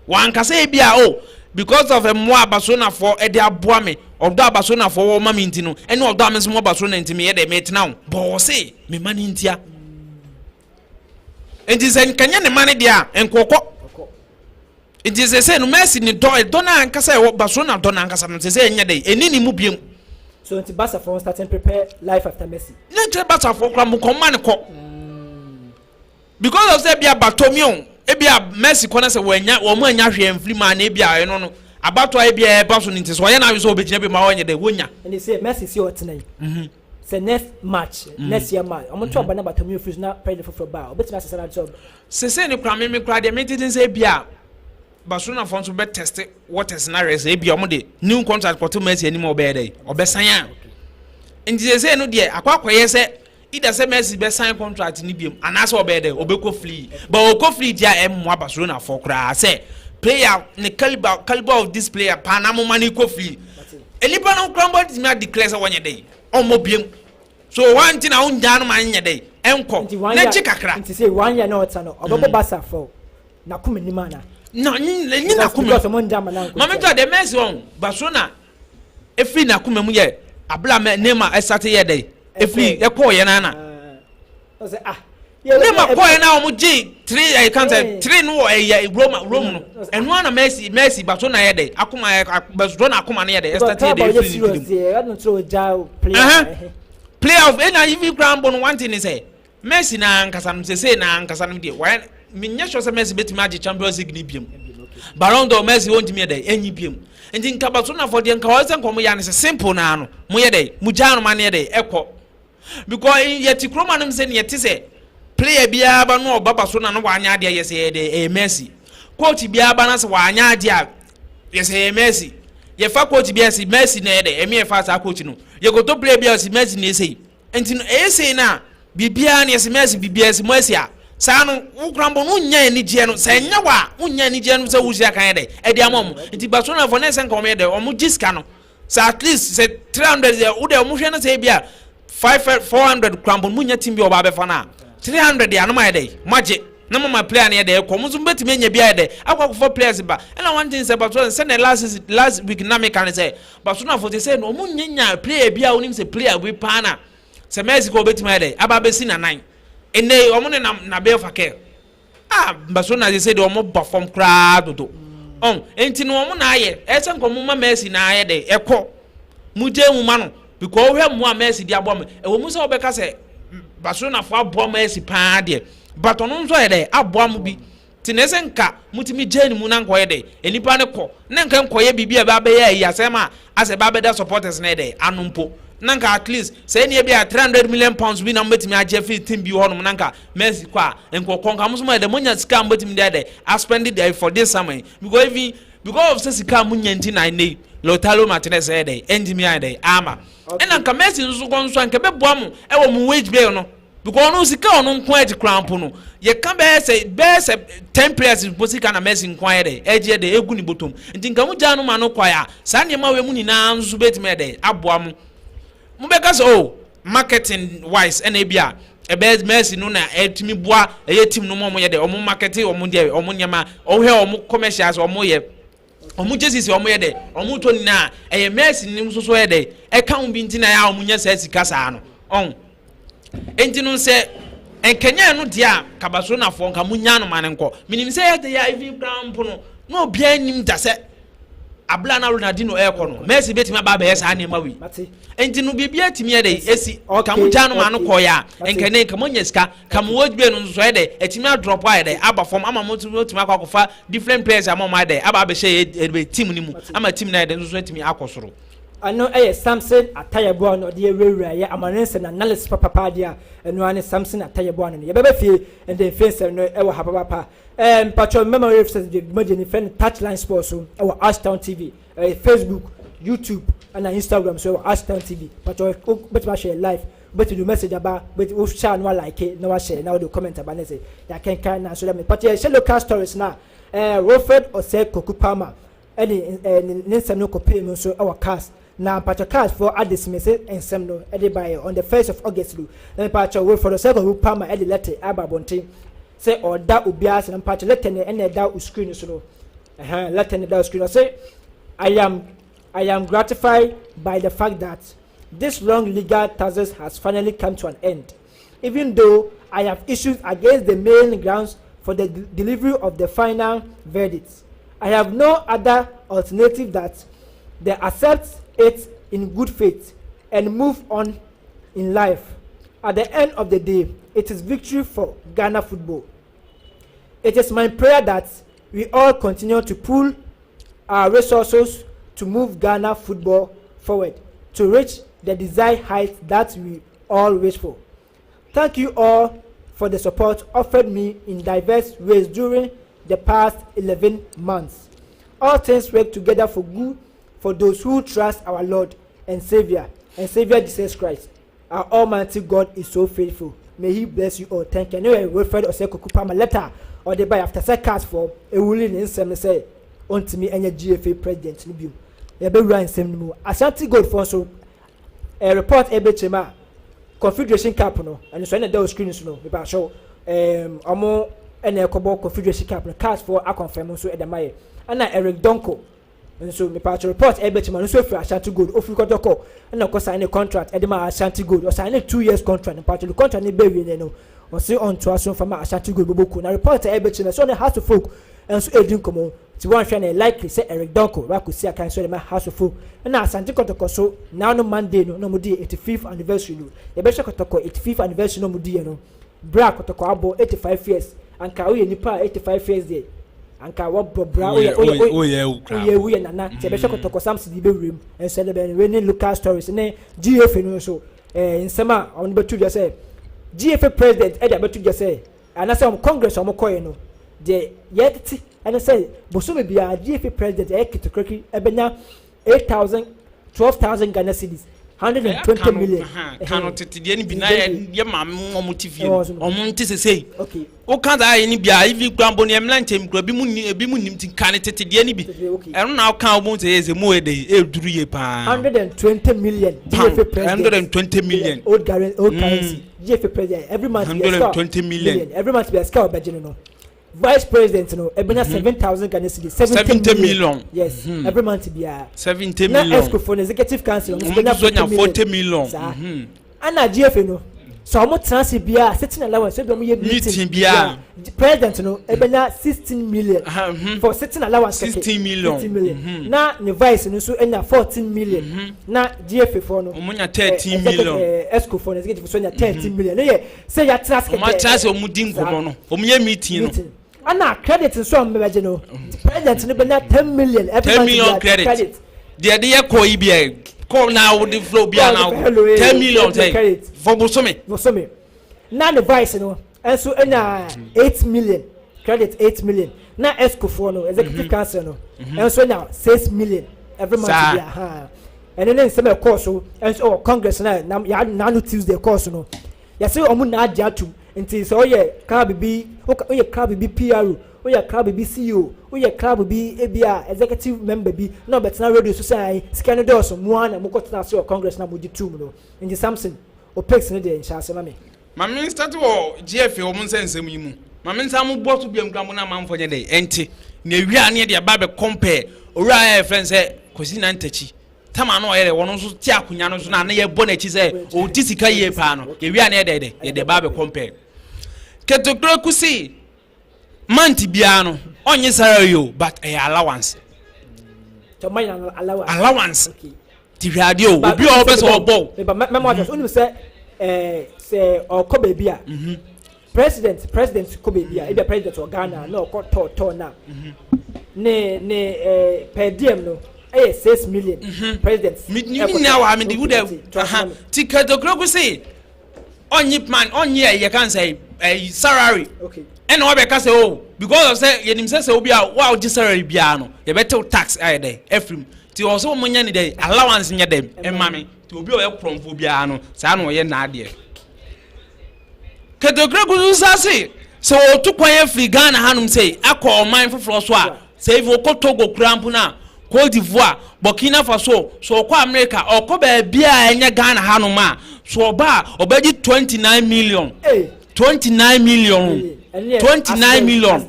wankasa ebi a, oh, because of mmoa Barcelonafoɔ ɛde aboa me, ɔdɔ a Barcelonafoɔ wɔ ma me nti no, ɛne ɔdɔ a me nso mo Barcelona nti meyɛ dɛ metena wo bɔn wɔ se me ma no ntia. Nti sɛ nkanyɛ ne ma no deɛ a nkɔkɔ. Nti sɛ no Messi ne dɔ ɛdɔ no ankasa ɛwɔ Barcelona, dɔ no ankasa no sɛ ɛnyɛ dɛ ɛni ne mu biem. So nti Barca fo starting prepare life after Messi. Ne nkyɛn Barca fo kora mo kɔn ma ne kɔ because of sɛ ebia Bartomeu, ebia Messi kɔ na sɛ wɔanya wɔn anya hwee mfiri mu a, na ebia ɛno no abato a ebia ɛba so no, nti sɛ ɔyɛ n'adwe sɛ ɔbɛgyina bi ma ɔnyɛ dɛ wɔnya. Ɛnni sɛ Messi si ɔtena yi sɛ next match, next year match, ɔmo tó ɔba na Bartomeu firi so na president foforɔ ba a, ɔbɛtumi asesa na sɛ. Sese ne kura mímí kura deɛ mi tete sɛ ebia Barcelona fɔ nso bɛ test waters na rɛ sɛ ebia ɔmo de new contract kɔto Messi anim a, ɔbɛyɛ dɛ ɔbɛsan a. Nti sese no deɛ akɔyɛ sɛ either sɛ Messi bɛ sign contract ni biem anaasɛ ɔbɛyɛ dɛ ɔbɛkɔ free, but ɔkɔ free deɛ a, ɛmmoa Barcelona fɔ koraa sɛ player ne caliber of this player paa na mo ma ne kɔ free. Nipa no kura mbɔ tumi a declare sɛ wɔnyɛ dɛ ɔmmɔ biem, so wɔn ti na wɔn no ma nyɛ dɛ ɛnkɔ n'akyi kakra. Nti sɛ one year na ɔta no, ɔbɛbɔ Barca fɔ n'akoma nim ana? Na nyi n'akoma. Because ɔmo ngya ama na nkɔ. Maame tó a deɛ Messi wɔn Barcelona efiri n'akoma mu yɛ abila mɛ Neymar ɛsate yɛ dɛ efiri ɛkɔɔ yɛ nana. Ɔsɛ ah. Neymar kɔɔ yɛ na wɔn gye three ɛyɛ kan sɛ three no wɔ ɛyɛ Rome no, ɛno ana Messi Barcelona yɛ dɛ akoma yɛ Barcelona akoma no yɛ dɛ ɛsate yɛ dɛ efiri ne tirim. Player of ɛna even kura mbɔ no, one thing ni sɛ Messi na ankasa no sese na ankasa no deɛ wɔyɛ, menyɛ sure sɛ Messi bɛtumi agye Champions League ni biem. Ballon d'Or, Messi wɔntumi yɛ dɛ ɛnyi biem. Nti nka Barcelona fɔ deɛ nka wɔyɛ sɛ nka wɔn yɛ ano sɛ simple naa no, mo yɛ dɛ mo gyaa no ma no yɛ dɛ ɛkɔ, because yɛte kurom anom sɛ neɛ te sɛ player biara ba no ɔba Barcelona no wanya adeɛ yɛ sɛ yɛ dɛ ɛyɛ Messi. Coach biara ba no sɛ wanya adeɛ a, yɛ sɛ ɛyɛ Messi. Yɛfa coach biara sɛ Messi na yɛ dɛ ɛmi yɛfa saa coach no. Yɛkɔtɔ player biara sɛ Messi na ɛsɛ yi. Nti no ɛyɛ sei no a, biribiara no yɛsɛ Messi, biribiara sɛ Messi a, saa no wokora mbɔ no wonya anigyeɛ no sɛ ɛnyɛ wɔ a, wonya anigyeɛ no sɛ wosi aka yɛ dɛ ɛde ama ɔmo. Nti Barcelona fɔ ne sɛ nka ɔmo yɛ dɛ ɔmo gye sika no sɛ at least sɛ 300 yɛ wode ɔmo hwɛ no sɛ ebi a five 400 kora mbɔ no, munya team bi a ɔba abɛfa no a 300 deɛ anom ayɛ dɛ mo agye na mo ma player no yɛ dɛ ɛkɔ. Mo nso mobɛtumi anya bi ayɛ dɛ akɔfa players ba. Ɛna one thing sɛ Barcelona sɛ na last week na meka ne sɛ Barcelona fo te sɛ no ɔmo nya player bi a wonim sɛ player bi paa na sɛ Messi kɔ ɔbɛtumi ayɛ dɛ aba abɛsi nanan. Ɛnɛ ɔmo ne nam Nabil Fekir a, Barcelona sɛ deɛ ɔmo ba fam koraa dodo ɔn. Nti no ɔmo na ayɛ ɛsɛ nka ɔmo ma Messi na ayɛ dɛ ɛkɔ mo gye mu ma no, because ɔhwɛ mu a Messi de aboa mo. Ɛwɔ mu sɛ ɔbɛka sɛ Barcelona fo aboa Messi paa deɛ, but ɔno nso ayɛ dɛ aboa mo bi te na ɛsɛ nka motumi gye ne mu na nkɔyɛ dɛ nipa ne kɔ na nka nkɔyɛ biribi a ɛbɛ abɛyɛ ayi asɛm a asɛ ɛbɛ abɛda supporters na yɛ dɛ ano mpo, na nka at least sɛ ɛni ebi a £300 million bi na mobɛtumi agye afiri team bi hɔnom na nka Messi kɔ a, nkɔkɔ nka mo nso mo yɛ dɛ monya sika a mobɛtumi de ayɛ dɛ aspend de for this summer yi, because even because of sɛ sika a monya nti na ɛnɛ yi Lautaro Martinez ɛyɛ dɛ ɛntumi ayɛ dɛ ama. Ɛna nka Messi nso kɔ nso a, nka ɛbɛboa mo ɛwɔ mo wage bill no, because ɔno sika ɔno nko agye koraa mpo no, yɛka bɛyɛ sɛ 10 players mpo sika na Messi nko ayɛ dɛ ɛgye dɛ egu ne bɔtɔm. Nti nka mo gyaa no ma no kɔɛ a, saa nneɛma wei mu nyinaa nso bɛtumi yɛ dɛ aboa mo. Mo bɛka sɛ, oh, marketing wise ɛna ebi a Ɛbɛyɛ Messi no na ɛtumi boa ɛyɛ team no ma ɔmo yɛ dɛ ɔmo market ɔmo deɛ ɔmo nneɛma. Ɔhwɛ ɔmo commercials ɔmo yɛ, ɔmo jerseys ɔmo yɛ dɛ ɔmo tɔ nyinaa, ɛyɛ Messi ne nso so yɛ dɛ ɛka ho bi. Nti na yɛ a ɔmo nya saa sika saa no ɔn. Nti no sɛ nkɛnyɛ no deɛ a, ka Barcelonafoɔ nka mo nya no ma ne nkɔ. Minim sɛ yɛ de yɛ even kura mpo no na obiara nim da sɛ abla na Ronaldinho ɛɛkɔ no, Messi betumi aba abɛyɛ saa nneɛma wei. Nti no biribi atumi yɛ dɛ esi ka mo gya no ma no kɔ yɛ a, nkɛnɛ nka mo nya sika ka mo wage bill no nso yɛ dɛ ɛtumi adrop ayɛ dɛ aba fam ama mo nso atumi akɔ akɔfa different players ama ɔmo ayɛ dɛ aba abɛhyɛ yɛ team no mu ama team no ayɛ dɛ nso so atumi akɔ soro. Ɛno yɛ Samson Atayɛboa no ɔde awurawura yɛ amane nsɛm na analysis papapa adeɛ a ɛno ara ne Samson Atayɛboa no. Yɛbɛbɛ fie ɛde mfe nsɛm no ɛwɔ ha papapa. Mpatwɔ mmɛma yɛ sɛ dwumadie no fɛ no Touchline Sports so ɛwɔ Ashtown TV, ɛyɛ Facebook, YouTube ɛna Instagram so, ɛwɔ Ashtown TV. Mpatwɔ wobɛtumi ahwɛ live, wobɛtumi de message aba, wobɛtumi wohyɛ a na walike na wahyɛ na wode comment aba ne sɛ yɛakenkan. Na so dɛ mpatwɔ yɛhyɛ local stories na Wilfred Osei Koku Palmer ɛde ne nsɛm no kɔpie mu nso ɛwɔ CAS, na mpatwɔ CAS foɔ adismiss nsɛm no ɛde baeɛ on the 1st of August no. Na mpatwɔ Wilfred Osei Koku Palmer ɛde letter aba abɔnten sɛ ɔda obiara sɛ, na mpatwɔ letter no ɛna ɛda o screen so no, ɛhɛn, letter no ɛda o screen. Ɔsɛ, I am gratified by the fact that this long legal tussle has finally come to an end. Even though I have issues against the main grounds for the delivery of the final verdict, I have no other alternative that they accept it in good faith and move on in life. At the end of the day, it is victory for Ghana football. It is my prayer that we all continue to pool our resources to move Ghana football forward to reach the desired height that we all wish for. Thank you all for the support offered me in diverse ways during the past 11 months. All things work together for good for those who trust our Lord and Savior Jesus Christ. Our Almighty God is so faithful. May He bless you all. Thank you." Anyway, Wilfred Osei Koku Palmer letter ɔde ba after sɛ CAS foɔ ewuli ne nsɛm sɛ ɔntumi ɛnyɛ GFA president no bio. Yɛbɛwura nsɛm no mu. Ashanti Gold foɔ nso report ɛbɛkyerɛ mu a, Confederation Cup no ɛno nso ɛna ɛda o screen so no. Nipa ahyɛw ɔmo ɛna ɛkɔbɔ Confederation Cup no, CAS foɔ aconfirm nso ɛda ma yɛ. Ɛna Eric Donko nso, nipa ahyɛw report ɛbɛkyerɛ mu, ɛno nso efiri Ashanti Gold, ofiri Kɔtɔkɔ ɛna ɔkɔ sign ne contract ɛde ma Ashanti Gold. Ɔsign ne 2 years contract. Nipa ahyɛw contract ne bɛɛ wie no, ɔsi ɔntoa so nfama Ashanti Gold bɔbɔ ku. Na report a ɛbɛkyerɛ mu ɛsɛ ɔne Hearts of Oak nso edi nkɔmɔ, ti wɔn hwɛ no likely sɛ Eric Donko wakɔ si akan so de ma Hearts of Oak. Ɛna Asante Kɔtɔkɔ so now no, Monday no na wɔn di 85th anniversary no. Yɛbɛhwɛ Kɔtɔkɔ 85th anniversary na wɔn di yɛ no bere a Kɔtɔkɔ abɔ 85 years. Anka woyɛ nipa a 85 years deɛ, anka wɔbɔ bra, woyɛ woyɛ woyɛ woyɛ nana. Tí yɛbɛhwɛ Kɔtɔkɔ Samson de bɛwura mu nso ɛde bɛn wei ne local stories ne GFA no nso nsɛm a wɔn bɛtu dwa sɛ GFA president ɛde abɛtu dwa sɛ anaasɛ wɔn congress a wɔn kɔɛ no deɛ yɛtete ɛne sɛ bosome biara GFA president ɛyɛ ketekuraki ɛbɛnya 8,000, 12,000 Ghana cedis, 120 million. Kano tete deɛ ni bi na yɛ maame mu ɔmo ti fie no ɔmo nte sese woka saa yɛ ni bi a ifi kura mbɔ ni ɛmla nkyɛn kura ebi mu ni ebi mu nim ti ka ne tete deɛ ni bi ɛno na ɔka ɔmo sɛ ɛsɛ mu yɛ de eduru yie paa. 120 million GFA president. 120 million. Old currency. GFA president every month. 120 million. Every month bi ɛsika ɔbɛgye no. Vice president no ebenya 7,000 Ghana cedis. 70 million. Yes, every month biara. 70 million. Na exco for the executive council ɔmo nso nya 40 million. Saa ɛna GFA no sɛ ɔmo tena ase biara, sitting allowance, ebi ɔmo yɛ meeting biara, president no ebenya 16 million for sitting allowance. 16 million. 16 million. Na ne vice no nso enya 14 million. Na GFA foɔ no ɔmo nya 13 million. Exco foɔ no, executive so nya 13 million. Ne yɛ sɛ yɛatena ase kɛkɛ. Ɔmo atena ase, ɔmo di nkɔmɔ no, ɔmo yɛ meeting no. Ɛna credit nso a mbɛgye no, president no bɛnya 10 million every 10 month. Million credit deɛ de yɛ kɔ yi bi yɛ kɔ na wode flow bi a na 10 million sɛ fɔ bosome. Bosome. Na ne vice no nso nya 8 million credit, 8 million. Na exco foɔ no, executive council no nso nya 6 million every month bi aha. Ɛno ne nsɛm ɛkɔɔ so nso ɛwɔ congress na n'ano Tuesday kɔɔ so no. Yɛsɛ ɔmo na agye atum. Nti sɛ ɔyɛ club bi, ɔyɛ club bi PRO, woyɛ club bi CEO, woyɛ club bi ebi a executive member bi na ɔbɛtena radio so sɛ ayi sika no dɔɔso mu a na mokɔ tena ase wɔ congress na mo gye tum no. Nti Samson, opex no deɛ nhyɛ ase ma me. Ma me start wɔ GFA wɔn nsɛnsɛm yi mu. Ma me nsa mo bɔ so biam kura mo na amanfoɔ nyɛ dɛ ɛnte. Na ewia ne yɛde aba bɛ compare owura a yɛfrɛ no sɛ Kwasi Nyantakyi. Tama no ɔyɛ dɛ wɔn nso te akonnwa no so na ne yɛbɔ n'akyi sɛ ɔdi sika yie paa no. Ewia ne yɛde dɛ yɛde ba bɛ compare. Ketokuro kusi month biara no ɔnye salary o, but ɛyɛ allowance. Allowance. Ti hwɛ adeɛ o, obi a ɔbɛ sɛ ɔbɔ o. Mɛmɔ adwene onim sɛ sɛ ɔkɔ baabi a president kɔ baabi a, ebi a president wɔ Ghana na ɔkɔ tɔɔtɔɔ na ne per diem no ɛyɛ 6 million president. Mi ni nyinaa wɔ ha, mi di wu dɛ ti Kurt Okraku se ɔnye man ɔnye ɛyɛ kan sɛ ɛyi salary, ɛna wabɛka sɛ o, because of sɛ yɛnim sɛ obi a wa ɔgye salary biara no, yɛbɛtew tax ayɛ dɛ ɛfirim, ti wɔ sɛ wɔn nyɛ ne dɛ allowance nyɛ dɛ ɛma mi. Ti obi a ɔyɛ korɔmfo biara no, saa na ɔyɛ n'adeɛ. Kurt Okraku nso sa se sɛ wɔtu kwan afiri Ghana hanom sɛ akɔ ɔman foforɔ so a, sɛ efi ɔkɔ Togo kura mpo na Cote d'Ivoire, Burkina Faso, so ɔkɔ America, ɔkɔ baabi a ɛnyɛ Ghana hanom a, so ɔba a, ɔbɛgye 29 million. 29 million, 29 million.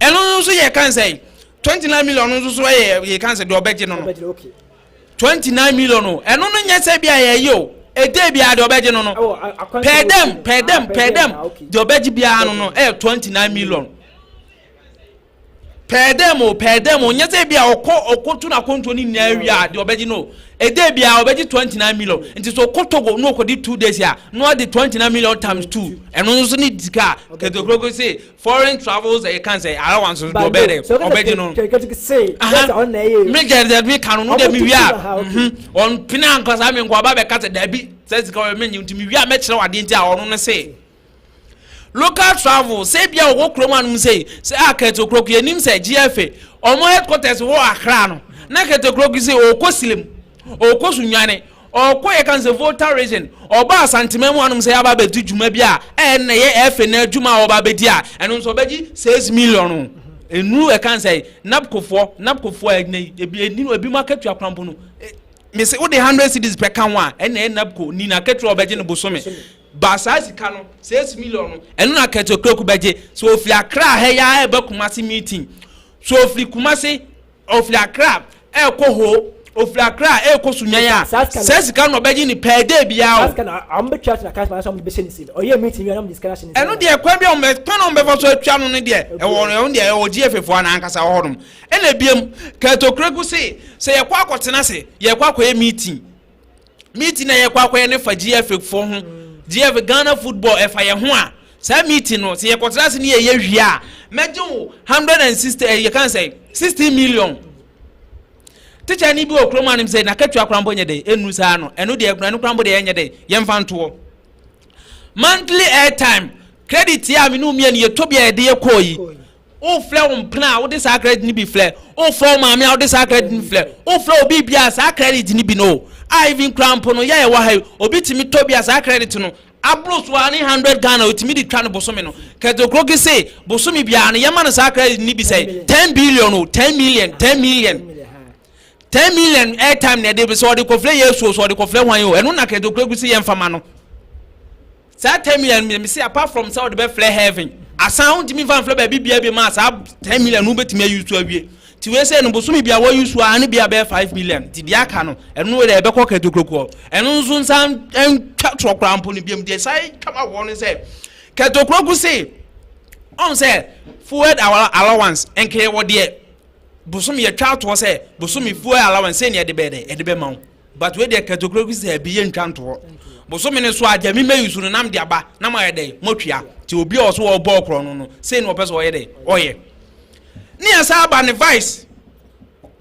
Ɛno nso yɛ kan sɛ 29 million nso so yɛ kan sɛ deɛ ɔbɛgye no 29 million o. Ɛno no nyɛ sɛ bi a yɛyɛ o, ede bi a deɛ ɔbɛgye no per diem, per diem, per diem deɛ ɔbɛgye biara no ɛyɛ 29 million per diem o, per diem o. Nyɛ sɛ bi a ɔkɔ tu na akɔntuo ne nyinaa wie a deɛ ɔbɛgye no, ede bi a ɔbɛgye 29 million. Nti sɛ ɔkɔ Togo na ɔkɔdi 2 days a, na ɔde 29 million times two, ɛno nso ne sika a Kurt Okraku se foreign travels ɛyɛ kan sɛ allowance deɛ ɔbɛyɛ dɛ ɔbɛgye no. Me gɛ dɛ mi ka no deɛ mi wia ɔnpene ankasa mi nkɔ ɔba bɛka sɛ dabi sɛ sika ɔyɛ mi nyi, nti mi wia mɛkyerɛ adeɛ. Nti a ɔno no se local travel, sɛ bia ɔwɔ kurom anum sɛ a Kurt Okraku yɛnim sɛ GFA ɔmo headquarters wɔ Accra no, na Kurt Okraku sɛ ɔkɔ Silem, ɔkɔ Sunyani, ɔkɔ yɛ kan sɛ Volta Region, ɔba Asantema mu anum sɛ yaba abɛdi dwuma bi a ɛyɛ na yɛ ɛfɛ na adwuma a ɔba abɛdi a, ɛno nso ɔbɛgye 6 million o. Enu ɛkan sɛ NABCOfoɔ a ɛnɛ ebi eni ebi mu akatua krampo no, mesi wode 100 cedis pɛ ka ho a, ɛna ɛyɛ NABCO ni na akatua a ɔbɛgye no bosome ba. Saa sika no, 6 million no, ɛno na Kurt Okraku bɛgye so ofiri Accra ha ya ɛbɛ Kumasi meeting, so ofiri Kumasi, ofiri Accra ɛkɔ ho, ofiri Accra ɛkɔ Sunyani a, saa sika no ɔbɛgye ne per day biara o. Ɛno deɛ, kwan bi a wɔn kwan a wɔn bɛfa so atwa no deɛ, ɛwɔ ɛno deɛ ɛwɔ GFA foɔ anankasa wɔ hɔnom. Ɛna ebiem, Kurt Okraku se sɛ yɛkɔ akɔtena se yɛkɔ akɔyɛ meeting na yɛkɔ akɔyɛ ne fa GFA foɔ ho, GFA, Ghana football, ɛfa yɛn ho a, saa meeting no sɛ yɛkɔtena se ne yɛyɛ wie a, mɛgye wo 160, ɛyɛ kan sɛ 16 million. Tikya ni bi wɔ kurom anim sɛ n'akatua koraa mpo nyɛ dɛ enu saa no, ɛno deɛ ɛno koraa mpo deɛ ɛnyɛ dɛ yɛmfa ntoɔ. Monthly airtime credit a me ne mmienu yɛtɔ bi a yɛde yɛ kɔɔ yi, wofrɛ wo mpena a, wode saa credit no bi frɛ, wofrɛ wo maame a, wode saa credit no frɛ, wofrɛ obi bi a, saa credit no bi no a, even koraa mpo no yɛ ɛwɔ ha yi, obi tumi tɔ bi a, saa credit no aboro so a ne 100 Ghana otumi de twa no bosome no. Kurt Okraku se bosome biara no yɛma no saa credit no bi sɛ 10 billion o, 10 million, 10 million, 10 million airtime na ɛde sɛ ɔde kɔfrɛ Yesu o, sɛ ɔde kɔfrɛ hwan o, ɛno na Kurt Okraku se yɛmfa ma no saa 10 million. Mi sɛ apart from sɛ ɔde bɛfrɛ heaven asan, wontumi nfa nfrɛ baabi bia bi ma saa 10 million no wobɛtumi ayi so awie. Ti wei sɛ no bosome bia wɔyi so a ne bia bɛyɛ 5 million, ti deɛ aka no, ɛno deɛ ɛbɛkɔ Kurt Okraku. Ɛno nso nsa ntwa torɔ koraa mpo no biam deɛ saa twa ma wɔ no sɛ Kurt Okraku se ɔn sɛ fuel allowance nkɛyɛ wɔ deɛ bosome yɛtwa atoɔ sɛ bosome fuel allowance sɛ nea ɛde bɛyɛ dɛ ɛde bɛma wo, but wei deɛ Kurt Okraku sɛ ɛbi yɛ ntwa ntoɔ bosome ne so a deɛ mema yi so no nam de aba na mo ayɛ dɛ moatwia. Nti obi a ɔso ɔbɔ ɔkorɔ no sei na ɔpɛ sɛ ɔyɛ dɛ ɔyɛ ne yɛ saa aba ne vice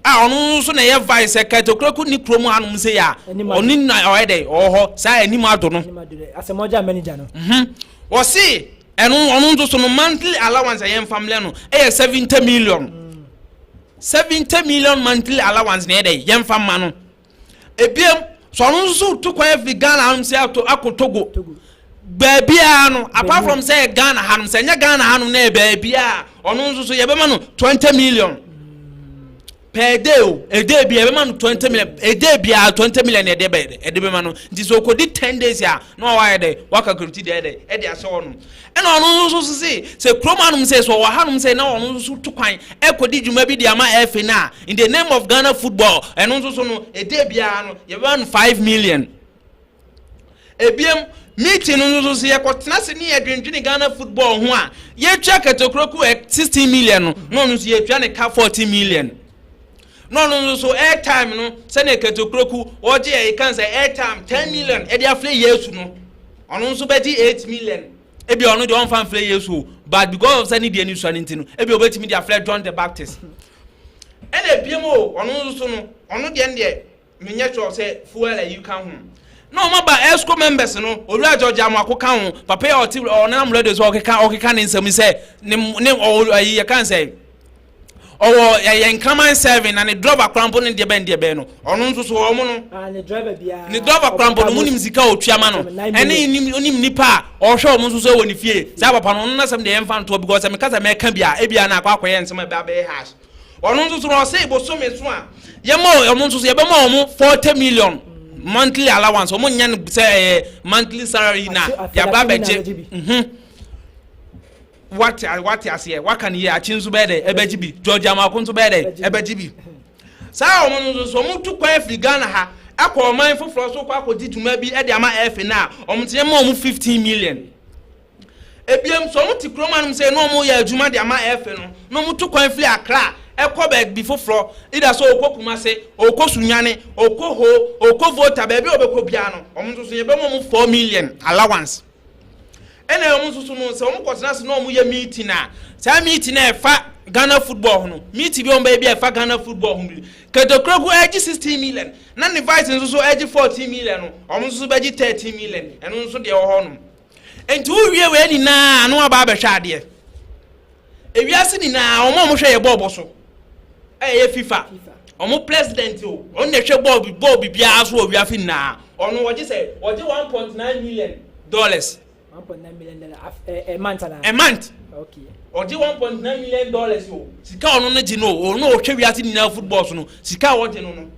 a ɔno nso na ɛyɛ vice sɛ Kurt Okraku ne kurom hanom sɛ yɛ a ɔne na ɔyɛ dɛ ɔwɔ hɔ saa anim ado no. Ɔse ɛno ɔno nso so no monthly allowance a yɛmfa mlɛ no ɛyɛ 70 million, 70 million monthly allowance na yɛ dɛ yɛmfa ma no. Ebiem so, ɔno nso tu kwan afiri Ghana hanom sɛ ato akɔ Togo baabiara no, apart from sɛ Ghana hanom, sɛ nyɛ Ghana hanom na yɛ baabiara, ɔno nso so yɛbɛma no 20 million. Per day o, a day bi ɛbɛma no 20 million, a day biara 20 million ɛde bɛ ɛde bɛma no. Nti sɛ okodi 10 days a, na wayɛ dɛ wakakulate deɛ ɛdɛ ɛde ahyɛ hɔ nom. Ɛna ɔno nso so se sɛ kurom anom sɛ sɛ ɔwɔ hanom sɛ na ɔno nso so tu kwan ɛkɔdi dwuma bi de ama ɛfɛ no a, in the name of Ghana football, ɛno nso so no, a day biara no yɛbɛma no 5 million. Ebiem, meeting no nso so, yɛkɔtena se ne yɛdwendwene Ghana football ho a, yɛtua Kɛtɛkuroku 16 million no, na ɔno nso yɛtua ne ka 14 million. Na ɔno nso so airtime no, sɛnea Kɛtɛkuroku ɔgye yɛ kan sɛ airtime 10 million ɛde aflɛ Yesu no, ɔno nso bɛgye 8 million. Ebi ɔno deɛ ɔnfa nflɛ Yesu o, but because of sɛ ne deɛ ne sua ne ti no, ebi ɔbɛtumi de aflɛ John the Baptist. Ɛna ebiem o, ɔno nso so no, ɔno deɛ no deɛ menyɛ sure sɛ fuel ayi ka ho. Na ɔmo aba exco members no, Owura George Amoako ka ho, papa yi a ɔte ɔnam radio so ɔkeka ne nsɛm sɛ ne ɔwɔ ayi yɛ kan sɛ ɔwɔ ɛyɛ nkraman seven na ne driver korampo ne deɛ bɛn no, ɔno nso so ɔmo no. Ah, ne driver biara. Ne driver korampo no, mo nim sika a otua ma no, ɛne nim nipa a ɔhwɛ ɔmo nso so wɔ ne fie. Saa papa no, ɔno nasɛm deɛ yɛmfa ntoɔ, because sɛ meka sɛ mɛka bi a, ebia na akɔ akɔyɛ nsɛm a ɛbɛ abɛyɛ harsh. Ɔno nso so no, ɔsɛ bosome so a yɛma ɔmo nso so, yɛbɛma ɔmo 40 million monthly allowance. Ɔmo nyɛ no sɛ ɛyɛ monthly salary na yaba abɛgye. Wate aseɛ, waka ne yie. Akyi nso bɛyɛ dɛ ɛbɛgye bi. George Amako nso bɛyɛ dɛ ɛbɛgye bi. Saa ɔmo no nso so, ɔmo tu kwan firi Ghana ha ɛkɔ ɔman foforɔ so kɔ akɔdi dwuma bi ɛde ama ɛfɛ na ɔmo nso yɛma ɔmo 15 million. Ebiem so, ɔmo te kurom anom sɛ na ɔmo yɛ adwuma de ama ɛfɛ no, na ɔmo tu kwan firi Accra ɛkɔ baabi foforɔ, ida so ɔkɔ Kumase, ɔkɔ Sunyane, ɔkɔ Ho, ɔkɔ Volta, baabi a ɔbɛkɔ biara no, ɔmo nso so yɛbɛma ɔmo 4 million allowance. Ɛna ɔmo nso so no, sɛ ɔmo kɔtena ase na ɔmo yɛ meeting a, saa meeting a ɛfa Ghana football ho no, meeting bi a ɔmo bɛyɛ bi a ɛfa Ghana football ho bi, Kɛtɛkuroku ɛgye 16 million na ne vice nso so ɛgye 14 million no, ɔmo nso so bɛgye 13 million. Ɛno nso deɛ ɛwɔ hɔ nom. Nti wowie wei nyinaa ano aba abɛhwɛ adeɛ, ewiase nyinaa ɔmo a ɔmo hwɛ yɛ bɔɔbɔ so ɛyɛ FIFA. Ɔmo president o, ɔno na ɛhwɛ bɔɔl bibiara so wɔ wiase nyinaa, ɔno wɔgye sɛ wɔgye $1.9 million. $1.9 million a month ana? A month. Ɔgye $1.9 million o. Sika ɔno no gye no o, ɔno ɔhwɛ wiase nyinaa football so no, sika a wɔgye no,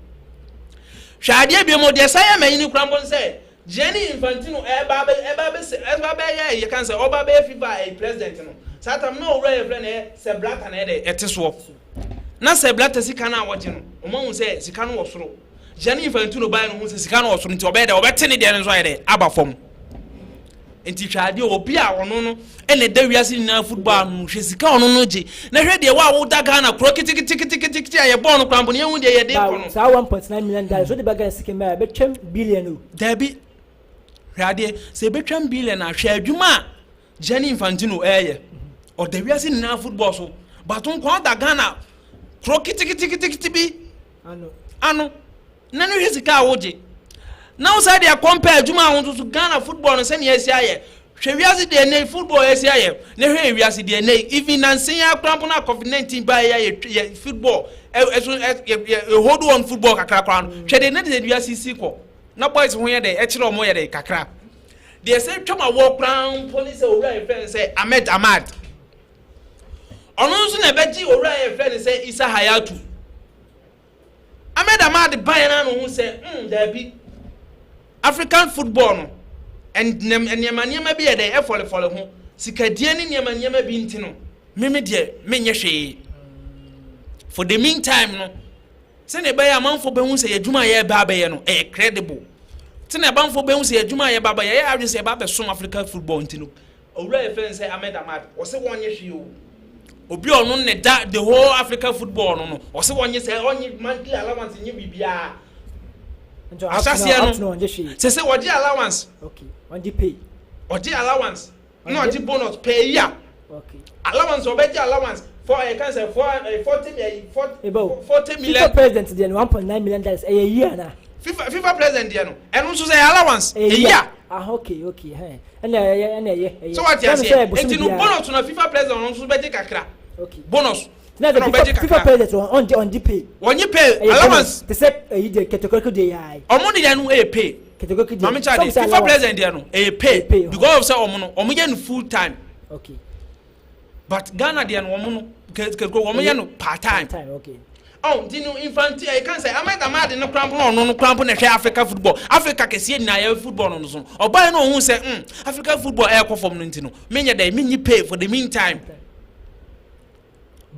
hwɛ adeɛ bi mu deɛ sɛ yɛ mɛnyini kura mbɔ sɛ Gianni Infantino ɛba abɛ sɛ ɛba abɛyɛ yɛ kan sɛ ɔba abɛyɛ FIFA ɛyɛ president no, saa tam na owura yɛ fɛ no yɛ Sepp Blatter na yɛ dɛ ɛte soɔ. Na Sepp Blatter sika no a wɔgye no, ɔmo ahu sɛ sika no wɔ soro. Gianni Infantino baa no hu sɛ sika no wɔ soro, nti ɔbɛyɛ dɛ ɔbɛte ne deɛ no nso ayɛ dɛ aba fam. Nti hwɛ adeɛ, obi a ɔno no ɛna ɛda wiase nyinaa football ano, hwɛ sika ɔno no gye, na hwɛ deɛ wa a woda Ghana kuro keteketeketekete a yɛbɔɔ no koraa mpo no, yɛhu deɛ yɛde kɔ no. Saa $1.9 million o de ba Ghana sika mu a, ɛbɛtwam billion o. Daabi, hwɛ adeɛ, sɛ ɛbɛtwam billion a, hwɛ adwuma a Gianni Infantino ɛɛyɛ. Ɔda wiase nyinaa football so, but nkwa ɔda Ghana kuro keteketekete bi ano na no, hwɛ sika a wogye na wo saa deɛ compare adwuma a wo nso so Ghana football no sɛnea asi ayɛ. Hwɛ wiase deɛ ne football asi ayɛ, na hwɛ wiase deɛ ne even nansen yɛ akora mpo na COVID-19 ba yɛ yɛ football ɛso ɛ yɛ yɛ hold on football kakra koraa no. Hwɛ deɛ ne deɛ wiase si kɔ na boys ho yɛ dɛ ɛkyerɛ ɔmo yɛ dɛ kakra deɛ sɛ twam awɔ koraa mpo ne sɛ owura yɛ fɛn sɛ Ahmed Ahmad, ɔno nso na ɛbɛgye owura yɛ fɛn sɛ Isa Hayatu. Ahmed Ahmad ban na no ho sɛ daabi, African football no nneɛma nneɛma bi yɛ dɛ ɛfɔlefɔle ho, sikadie ne nneɛma nneɛma bi, nti no mímí deɛ menyɛ hwee for the meantime no, sɛnea ɛbɛyɛ amanfoɔ bɛhu sɛ yɛadwuma a yɛreba abɛyɛ no ɛyɛ credible, sɛnea amanfoɔ bɛhu sɛ yɛadwuma a yɛba abɛyɛ, yɛyɛ adwene sɛ yɛba abɛsom African football. Nti no owura yɛ fɛn sɛ Ahmed Ahmad ɔsɛ wɔnyɛ hwee o. Obi a ɔno ne da the whole Africa football no, ɔsɛ wɔnyɛ sɛ ɔnye monthly allowance nye biribiara. Ahyɛseɛ no sɛ wɔgye allowance. Ɔgye allowance na ɔgye bonus per year. Allowance, ɔbɛgye allowance for ɛyɛ kan sɛ for ɛyɛ 40 ɛyɛ 40 million. FIFA president deɛ no, $1.9 million, ɛyɛ year na. FIFA president deɛ no, ɛno nso sɛ ɛyɛ allowance ɛyɛ year. Ah, okay, hɛn ɛna ɛyɛ ɛna ɛyɛ ɛyɛ. So wate aseɛ, eti no bonus na FIFA president ɔno nso bɛgye kakra. Bonus. Na sɛ FIFA president ɔngye pay. Wɔnye pay, allowance. Te sɛ ɛyi deɛ, kɛtɛkɔkɔ deɛ yaa. Ɔmo de deɛ no ɛyɛ pay. Kɛtɛkɔkɔ deɛ. Maame kyade, FIFA president deɛ no ɛyɛ pay because of sɛ ɔmo no ɔmo yɛ no full time. But Ghana deɛ no, ɔmo no kɛtɛkɔ wɔn yɛ no part time. Part time, okay. Ɔn nti no Infanti ɛyɛ kan sɛ Ahmed Ahmad no koraa mpo na ɔno no koraa mpo na ɛhwɛ Africa football, Africa kɛseɛ nyinaa yɛ football no no so. Ɔbaeɛ na ɔhuu sɛ Africa football ɛrekɔ fam no nti no menyɛ dɛn menyi pay for the meantime.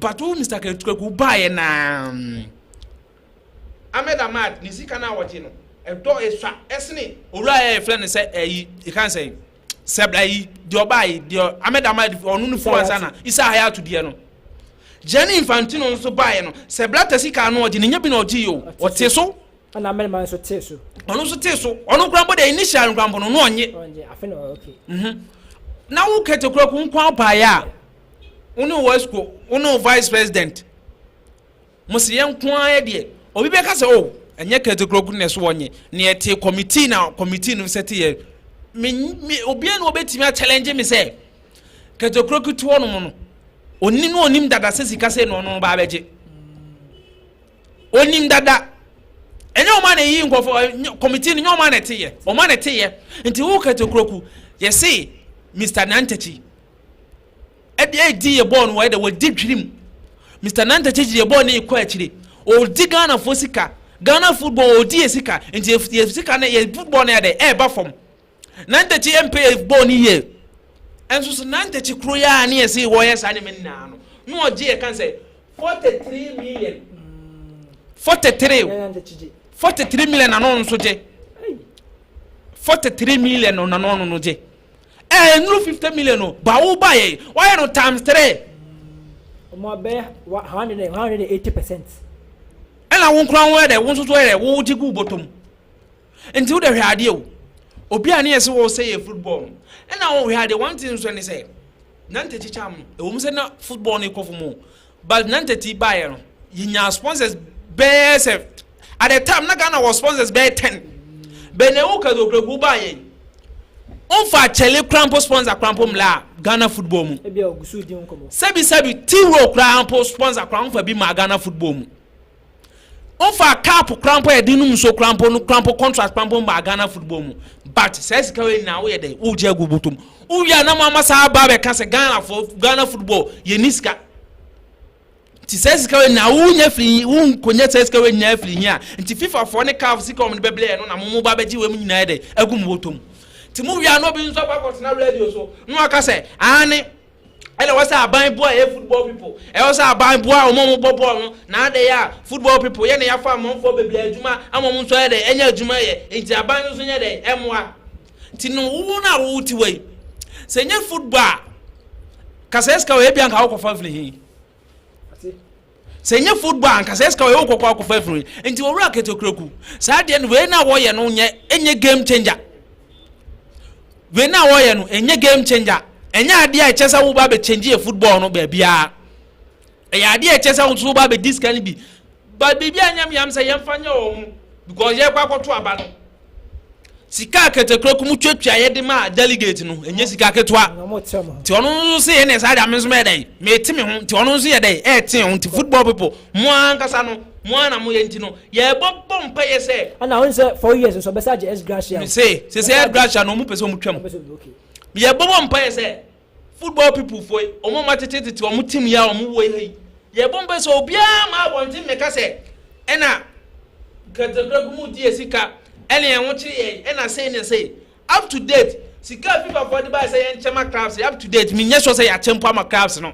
But wo Mr. Kurt Okraku baeɛ naa Ahmed Ahmad ne sika no a wɔgye no ɛdɔ esua ɛsene owura a yɛfrɛ no sɛ ɛyi ɛkan sɛ sɛ ayi deɛ ɔbaa yi deɛ Ahmed Ahmad ɔno no firi ansa na Isa Hayatu deɛ no Gianni Infantino nso baeɛ no sɛ Blatter sika no ɔgye ne nya bi na ɔgye yi o ɔte so. Ɛna Ahmed Ahmad nso tee so. Ɔno nso tee so, ɔno koraa mpo deɛ initial koraa mpo no no ɔnye. Ɔnye afe na okay. Na wo Kurt Okraku nko ara baeɛ a wo ne wo exco wo ne wo vice president Mo se yɛn nko ara deɛ, obi bɛka sɛ oh, ɛnyɛ Kurt Okraku na ɛso wɔnye, na yɛte committee na committee no sɛ te yɛ. Me, me, obiara na obetumi a challenge me sɛ Kurt Okraku te hɔnom no, onim na onim dada sɛ sika sɛ na ɔno ba abɛgye. Onim dada. Ɛnyɛ ɔma na eyi nkɔfo, committee no nyɛ ɔma na ɛte yɛ, ɔma na ɛte yɛ. Nti wo Kurt Okraku, yɛse Mr. Nyantakyi, Ɛde ɛdi yɛ bɔɔl no wɔyɛ dɛ wɔdi dwirim. Mister Nante kyekye yɛ bɔɔl no kɔ akyire. Ɔdi Ghana foɔ sika. Ghana football ɔdi yɛ sika. Nti yɛ sika no yɛ football no yɛ dɛ ɛɛba fam. Nante kye ɛmpɛ yɛ bɔɔl no yie. Ɛnso so Nante kye kuro yɛ a ne yɛ se wɔyɛ saa nneɛma nyinaa no na ɔgye yɛ kan sɛ 43 million. 43 43 million na no nso gye. 43 million na no no gye. Ɛɛ nnuru 50 million o, ba wo ba yɛ, wayɛ no times 3. Ɔmo abɛyɛ 180%. Ɛna wo nkura wo yɛ dɛ, wo nso so yɛ dɛ, wo gye gu bɔtɔ mu. Nti wo dɛ hwɛ adeɛ o. Obi a ne yɛ sɛ wɔ sɛ yɛ football no. Ɛna wo hwɛ adeɛ, one thing nso ne sɛ, Nante kyekyam no, ɛwɔ mu sɛ na football no kɔ fam o, But Nante ti baeɛ no, yɛnyaa sponsors bɛyɛ sɛ at the time na Ghana wɔ sponsors bɛyɛ 10. Bɛn na ɛwɔ Kurt Okraku baeɛ yi, ɔmfa kyɛle koraa mpo sponsor koraa mpo mmla Ghana football mu. Sɛbi sɛbi T-roll koraa mpo sponsor koraa ɔmfa bi maa Ghana football mu. Ɔmfa cup koraa mpo a yɛde nom nsuo koraa mpo no koraa mpo contract koraa mpo mbaa Ghana football mu. But saa sika wei nyinaa woyɛ dɛn? Wogye agu bɔtɔ mu. Wowie a na mo ama saa aba abɛka sɛ Ghana fo Ghana football yɛnni sika. Nti saa sika wei nyinaa wonya firi wonkonya saa sika wei nyinaa firi hi a nti FIFA foɔ ne CAF sika wɔn de bɛbrɛ yɛ no na mo mo ba bɛgye wei mu nyinaa yɛ dɛn agu mo bɔtɔ mu. Nti mo wie a na obi nso akɔ akɔtena radio so na waka sɛ aane Ɛna ɛwɔ sɛ aban boa yɛ football people. Ɛwɔ sɛ aban boa wɔn a wɔbɔ bɔɔl no. Na adɛn a football people yɛ na yɛafa amanfoɔ bebree adwuma ama wɔn nso ayɛ dɛn ɛnyɛ adwuma yɛ. Nti aban no nso nyɛ dɛn ɛmmoa. Nti no wo no a wote wɔ yi sɛ nyɛ football a kasa sika wɔ ebia nka wokɔfa firi he. Sɛ nyɛ football a anka sɛ sika wɔ wokɔkɔ akɔfa afiri nti owura Ketekureku saa deɛ no wei na wɔyɛ no nyɛ ɛnyɛ game changer wei na wɔyɛ no ɛnyɛ game changer ɛnyɛ adeɛ a ɛkyɛ sɛ woba abɛ change yɛ football no baabiara ɛyɛ adeɛ a ɛkyɛ sɛ wo nso woba abɛdi sika no bi but biribi a nyam yam sɛ yɛmfa nyɛ wɔn mo because yɛkɔ akɔto aba no Sika a Ketekroku mu tuatua yɛ de ma delegate no, ɛnyɛ sika ketewa. Nti ɔno nso se ɛne saa deɛ me nso mɛyɛ dɛn? Mete me ho. Nti ɔno nso yɛ dɛn? Ɛɛte ho. Nti football people, mo ankasa no, mo ara na moyɛ nti no, yɛbɔ bɔ mpaeɛ sɛ. Ɛna wohu sɛ 4 years nso ɔbɛsa agye ex gratia. Me se, sese ex gratia no, ɔmo pɛ sɛ ɔmo twam. Yɛbɔ bɔ mpaeɛ sɛ football people foɔ yi, ɔmo a ɔmo atetetete ɔmo team yi a ɔmo wɔ ha yi, yɛbɔ mpaeɛ sɛ obiara mma abɔnten mmɛka sɛ ɛna Kɛtɛkura mu di yɛ sika ɛna yɛn ho kyere yɛn ɛna sei ne sei. Up to date, sika a FIFA foɔ de baeɛ sɛ yɛnkyɛ ma clubs, up to date, menyɛ sure sɛ yɛakyɛ mpo ama clubs no.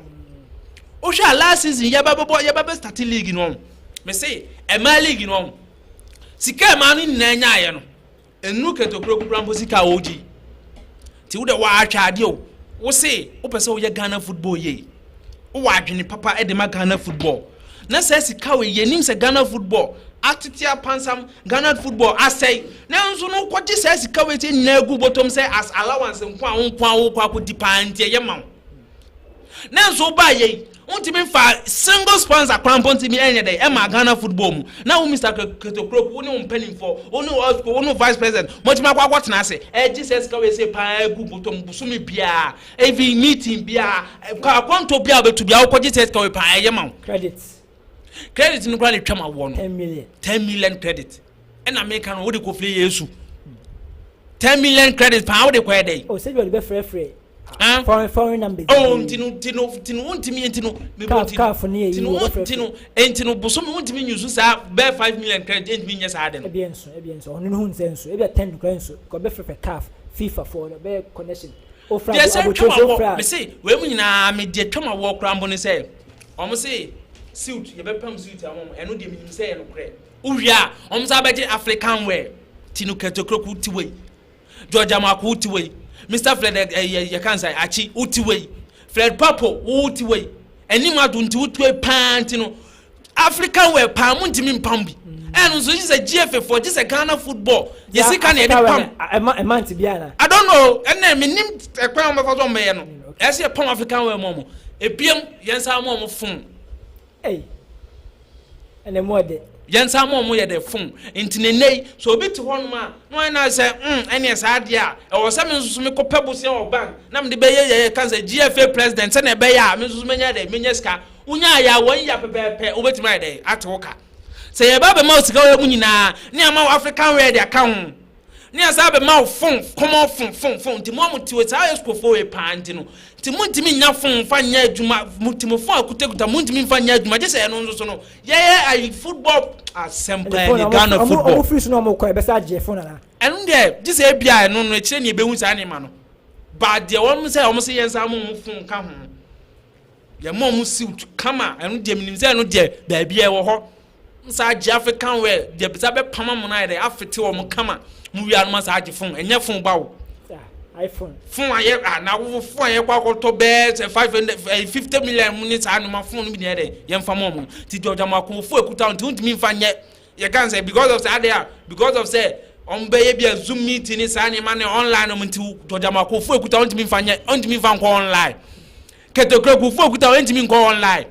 Wohwɛ a last season yɛba bɛbɔ yɛba bɛ start league no, mese ɛmaa league no, sika ɛmaa no nyinaa nyaeɛ no, Nnuru kɛtɛkuro kura mpo sika a ɔregye yi. Nti wo deɛ woahwɛ adeɛ o. Wo se wopɛ sɛ woyɛ Ghana football yie. Wowɔ adwene papa de ma Ghana football. Na saa sika wei yɛnim sɛ Ghana football atete apansam, Ghana football asɛe. Nanso no wokɔgye saa sika wei sɛ nyinaa gu bɔtɔm sɛ as allowance nko a wo nko a wokɔ akɔdi paa nti ɛyɛ ma wo. Nanso wobaa yei, wontumi mfa single sponsor koraa mpo ntumi ɛnyɛ dɛ ɛma Ghana football mu. Na wo Mr. Ketokroku, wo ne wo mpanimfoɔ, wo ne wo wo ne vice president, moatumi akɔ akɔtena ase ɛgye sɛ sika wei sei paa gu bɔtɔ mu bosome biara, even meeting biara, akwantuo biara wobɛtu biara wokɔgye sɛ sika wei paa ɛyɛ ma wo. Credit. Credit no koraa na ɛtwam awoɔ no. 10 million. 10 million credit. Ɛna meka no wode kɔfiri Yesu. 10 million credit paa wode kɔyɛ dɛn? Oh, sɛ bi ɔde bɛfrɛfrɛ. Foreign numbers. Oh, nti no wontumi, nti no mebɔ nti no nti no bosome wontumi nyusu saa bɛɛ 5 million credit, ntumi nyɛ saa de no. Ebi nso ɔno no hu nsɛ nso ebi a 10 kura nso kɔ bɛ fɛfɛ CAF, FIFA for bɛ connection. Ofra deɛ sɛ twɛm awɔ mese wei mu nyinaa me deɛ twɛm awɔ kora mpo ne sɛ ɔmo se suit, yɛbɛpam suit ama ɔmo. Ɛno deɛ menim sɛ yɛ nokorɛ. Wowie a, ɔmo sa bɛgye African wear ti no. Kɛtɛkuroku ti wei, George Amako wote wei, Mr Fred ɛyɛ yɛ kansa akyi wote wei, Fred Papo wote wei, anim ado nti wote wei paa. Nti no African wear paa mo ntumi mpam bi. Ɛno nso gye sɛ GFA foɔ, gye sɛ Ghana football yɛ sika na yɛde pam. Ɛma ɛma nti bi ana. I don't know. Ɛnna mi nim ɛkwan a wɔn bɛfa so wɔn bɛyɛ no. Ɛsɛ yɛ pam African wear mu ɔmo ebiem, yɛn nsa mu ɔmo phone. Ɛy, ɛnna mu ɔde. Yɛn nsa mu ɔmo yɛ de phone. Nti ne nne yi so obi te hɔnom a na wɔn nan sɛ ɛnneɛ saa adeɛ a ɛwɔ sɛ mi nso so mi kɔ pɛ bosia wɔ bank na mi de bɛyɛ yɛ kan sɛ GFA president, sɛnea ɛbɛyɛ a mi nso so menya dɛ menya sika. Wonya ayɛ a wɔn yɛ pɛpɛɛpɛ, wobɛtumi ayɛ dɛ ate wo ka sɛ yɛba bɛma wo sika wɔ mu nyinaa ne ama wo African wear de aka ho ne asa bɛma wo phone, common phone, phone, phone. Nti mo a mo te wɔ saa esukofo wei paa nti no, nti mo ntumi nya phone fa nyɛ adwuma. Mo ti mo phone akutakuta, mo ntumi nfa nyɛ adwuma gye sɛ ɛno nso so no yɛyɛ ayi football asɛm paa ni Ghana football. Ɔmo firi so na ɔmo kɔ, ɛbɛsɛ agye phone ana? Ɛno deɛ, gye sɛ ebia ɛno no akyire ne ebehu saa nneɛma no ba deɛ wɔn sɛ wɔn sɛ yɛn nsa mo mo phone ka ho, yɛ mo ɔmo suit kama. Ɛno deɛ minim sɛ ɛno deɛ baabi a ɛwɔ hɔ nsa agye African wear deɛ bisa bɛ pam mo na yɛ dɛ afete wɔn kama. Mo wia no ma saa agye phone, ɛnyɛ phone ba o. iPhone. Phone ayɛ ah, na wo phone ayɛ kɔ akɔtɔ bɛɛ sɛ 550 million mu ne saa nneɛma. Phone no bi na yɛ dɛ yɛn fa mo ɔmo ti di ɔdwa mo akɔnfo ekuta nti ntumi nfa nyɛ yɛ kan sɛ because of saa deɛ a, because of sɛ ɔmo bɛyɛ bi a Zoom meeting ne saa nneɛma ne online ɔmo. Nti ɔdwa mo akɔnfo ekuta, ɔntumi nfa nyɛ, ɔntumi nfa nkɔ online. Kɛtɛkura fo ekuta, ɔntumi nkɔ online.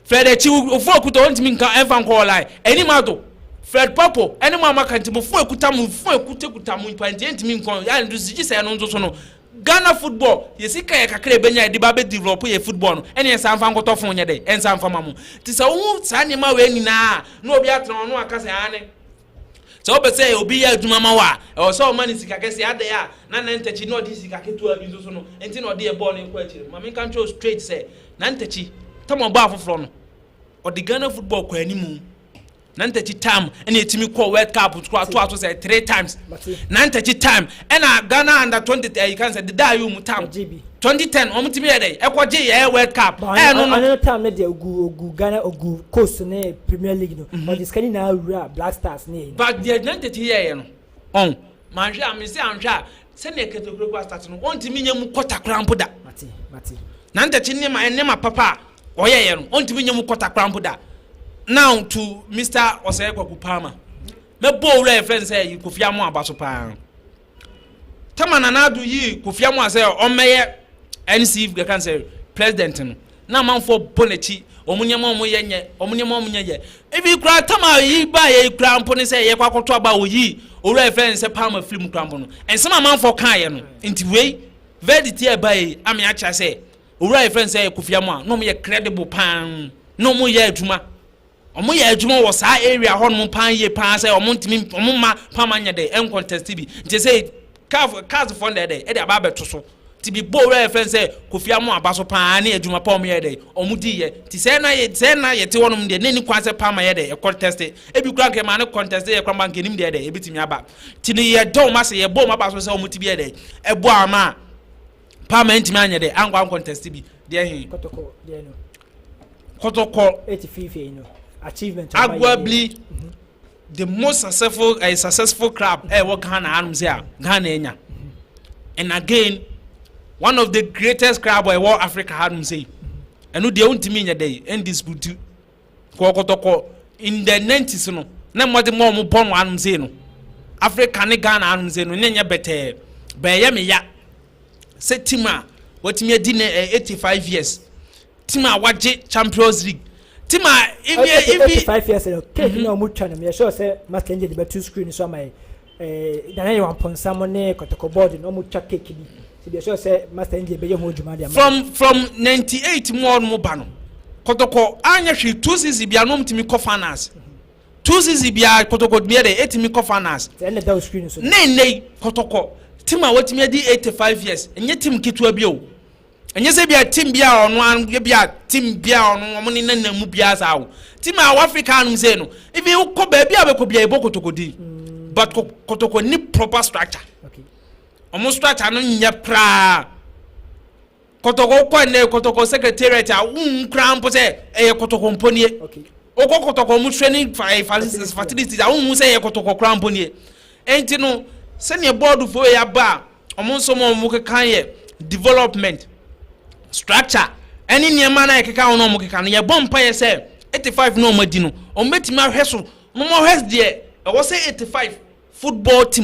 Fred akyi ofo ekuta, ɔntumi nka ɛnfa nkɔ online. Ɛnim ado Fred Papo ɛne mo amaka nti mo fo ekuta, mo fo ekuta kuta mo nipa nti ɛntumi nkɔ yan nso gye sɛ ɛno nso so no Ghana football yɛ sika yɛ kakra ebenya yɛde ba bɛ develop yɛ football no, ɛne yɛn nsa nfa nkɔtɔ phone nyɛ dɛ ɛnsa nfa ma mo. Ti sɛ wohu saa nneɛma wei nyinaa na obi atena ɔno aka sɛ ane sɛ wopɛ sɛ obi yɛ adwuma ma wo a, ɛwɔ sɛ ɔma ne sika kɛseɛ adɛ a na nantakyi na ɔde sika ketewa bi nso so no nti na ɔde yɛ bɔɔl no kɔ akyire. Ma menka nkyerɛ straight sɛ nantakyi tam ɔbɔ afoforɔ no, ɔde Ghana football kɔ animu. Nantakyi time ɛna ɛtumi kɔ World Cup to aso sɛ three times. Nantakyi time ɛna Ghana under 20 ɛyi kan sɛ deda ayi mu time 2010 wɔn ti mi yɛ dɛ ɛkɔ gye yɛ World Cup. Ɛɛ no no ɔno time ne deɛ ogu Ghana, ogu coast ne Premier League no, ɔde sika nyinaa wura Black Stars ne yɛ. But deɛ nantakyi yɛ yɛ no ɔn manhwɛ a mesi anhwɛ a sɛnea kɛtɛkuro kɔ asate no, ɔntumi nyɛ mu kɔta koraa mpo da. Mate, mate. Nantakyi nneɛma papa a ɔyɛ yɛ no, ɔntumi nyɛ mu kɔta koraa mpo da. Now to Mr Ɔsɛɛ Kwaku Palmer, mɛbɔ owura yɛ fɛn sɛ Kofi Amoah aba so paa. Tama Nana Ado yi Kofi Amoah sɛ ɔmmɛyɛ NC kɛkɛ sɛ president no, na amanfoɔ bɔ n'akyi, wɔn nneɛma wɔn yɛ nyɛ, wɔn nneɛma wɔn nyɛ yɛ. Ebi kura tama yi ba yɛ kura mpo ne sɛ yɛ kɔ akɔto aba oyi owura yɛ fɛn sɛ Palmer firi mu kura mpo no, nsɛm amanfoɔ kaa yɛ no. Nti wei verdict yɛ ba yi ame akyerɛ sɛ owura yɛ fɛn sɛ Kofi Amoah na wɔn yɛ credible paa na wɔn yɛ adwuma, wɔn yɛ adwuma wɔ saa area hɔ nom paa yie paa sɛ wɔn ntumi wɔn ma Palmer nyɛ dɛ ɛncontest bi. Nti sɛ caf cars fɔ ndɛ dɛ ɛde aba abɛto so ti bi bɔ owura yɛ fɛn sɛ Kofi Amoah aba so paa ne adwuma pa wɔn yɛ dɛ wɔn di yɛ. Ti sɛ na yɛ te hɔnom deɛ ne ni kwan sɛ Palmer yɛ dɛ ɛcontest ebi kura nkɛ maa ne contest yɛ kwan ba nkɛ nim deɛ dɛ ebi tumi aba. Ti ne yɛ dɔn ma sɛ yɛ bɔ wɔn aba so sɛ wɔn ti bi yɛ dɛ ɛbɔ ama Palmer ntumi anyɛ dɛ ankɔ ancontest bi deɛ he. Kɔtɔkɔ deɛ no. Kɔtɔkɔ. 85 yi no achievement. Arguably the most successful club ɛwɔ Ghana hanom sɛ a Ghana anya, and again one of the greatest club ɛwɔ Africa hanom sɛ ɛno deɛ wontumi nyɛ dɛ ɛndispute kɔ Kɔtɔkɔ in the 90s no na mmɔde mo a wɔn bɔ no hanom sɛ no Africa ne Ghana hanom sɛ no ne nyɛ bɛtɛɛ bɛyɛ me ya sɛ team a wɔtumi adi ne 85 years, team a wagye Champions League, team a ibi ibi 85 years no, cake na ɔmo twa no, yɛ sure sɛ Master Angel de bɛto screen so ama yɛ. Nana yɛ wampɔnsam ne Kɔtɔkɔ board na ɔmo twa cake bi sɛ yɛ sure sɛ Master Angel bɛyɛ ho adwuma de ama. From 98 mu ɔmo ba no, Kɔtɔkɔ anya hwee. Two season bia no ɔmo tumi kɔ finals, two season bia Kɔtɔkɔ bia de etumi kɔ finals. Sɛ ɛna da o screen so. Ne nne yi Kɔtɔkɔ team a wɔtumi adi 85 years, ɛnyɛ team ketewa bi o. Ɛnyɛ sɛ bia team bi a ɔno ano bi a, team bi a ɔno ɔmo ne nanam mu biara saa o. Team a wɔ Africa anom sɛ no, even wokɔ baabi a bɛkɔ bia, yɛbɔ Kotoko din, but Kotoko ni proper structure. Ɔmo structure no nyɛ koraa. Kɔtɔkɔ kɔ nnɛ Kɔtɔkɔ secretariat a, wohu koraa mpo sɛ ɛyɛ Kɔtɔkɔ mpo nie. Wokɔ Kɔtɔkɔ mu training facilities a, wohu sɛ ɛyɛ Kɔtɔkɔ koraa mpo nie. Enti no, sɛnea bɔɔdofoɔ yi aba a, ɔmo nso ma ɔmo keka yɛ development structure ɛne nneɛma no a yɛkeka ho no, ɔmo keka no, yɛbɔ mpa yɛ sɛ 85 na ɔmo adi no, ɔmo bɛtumi ahwɛ so na ɔmo ahwɛ deɛ ɛwɔ sɛ 85 football team.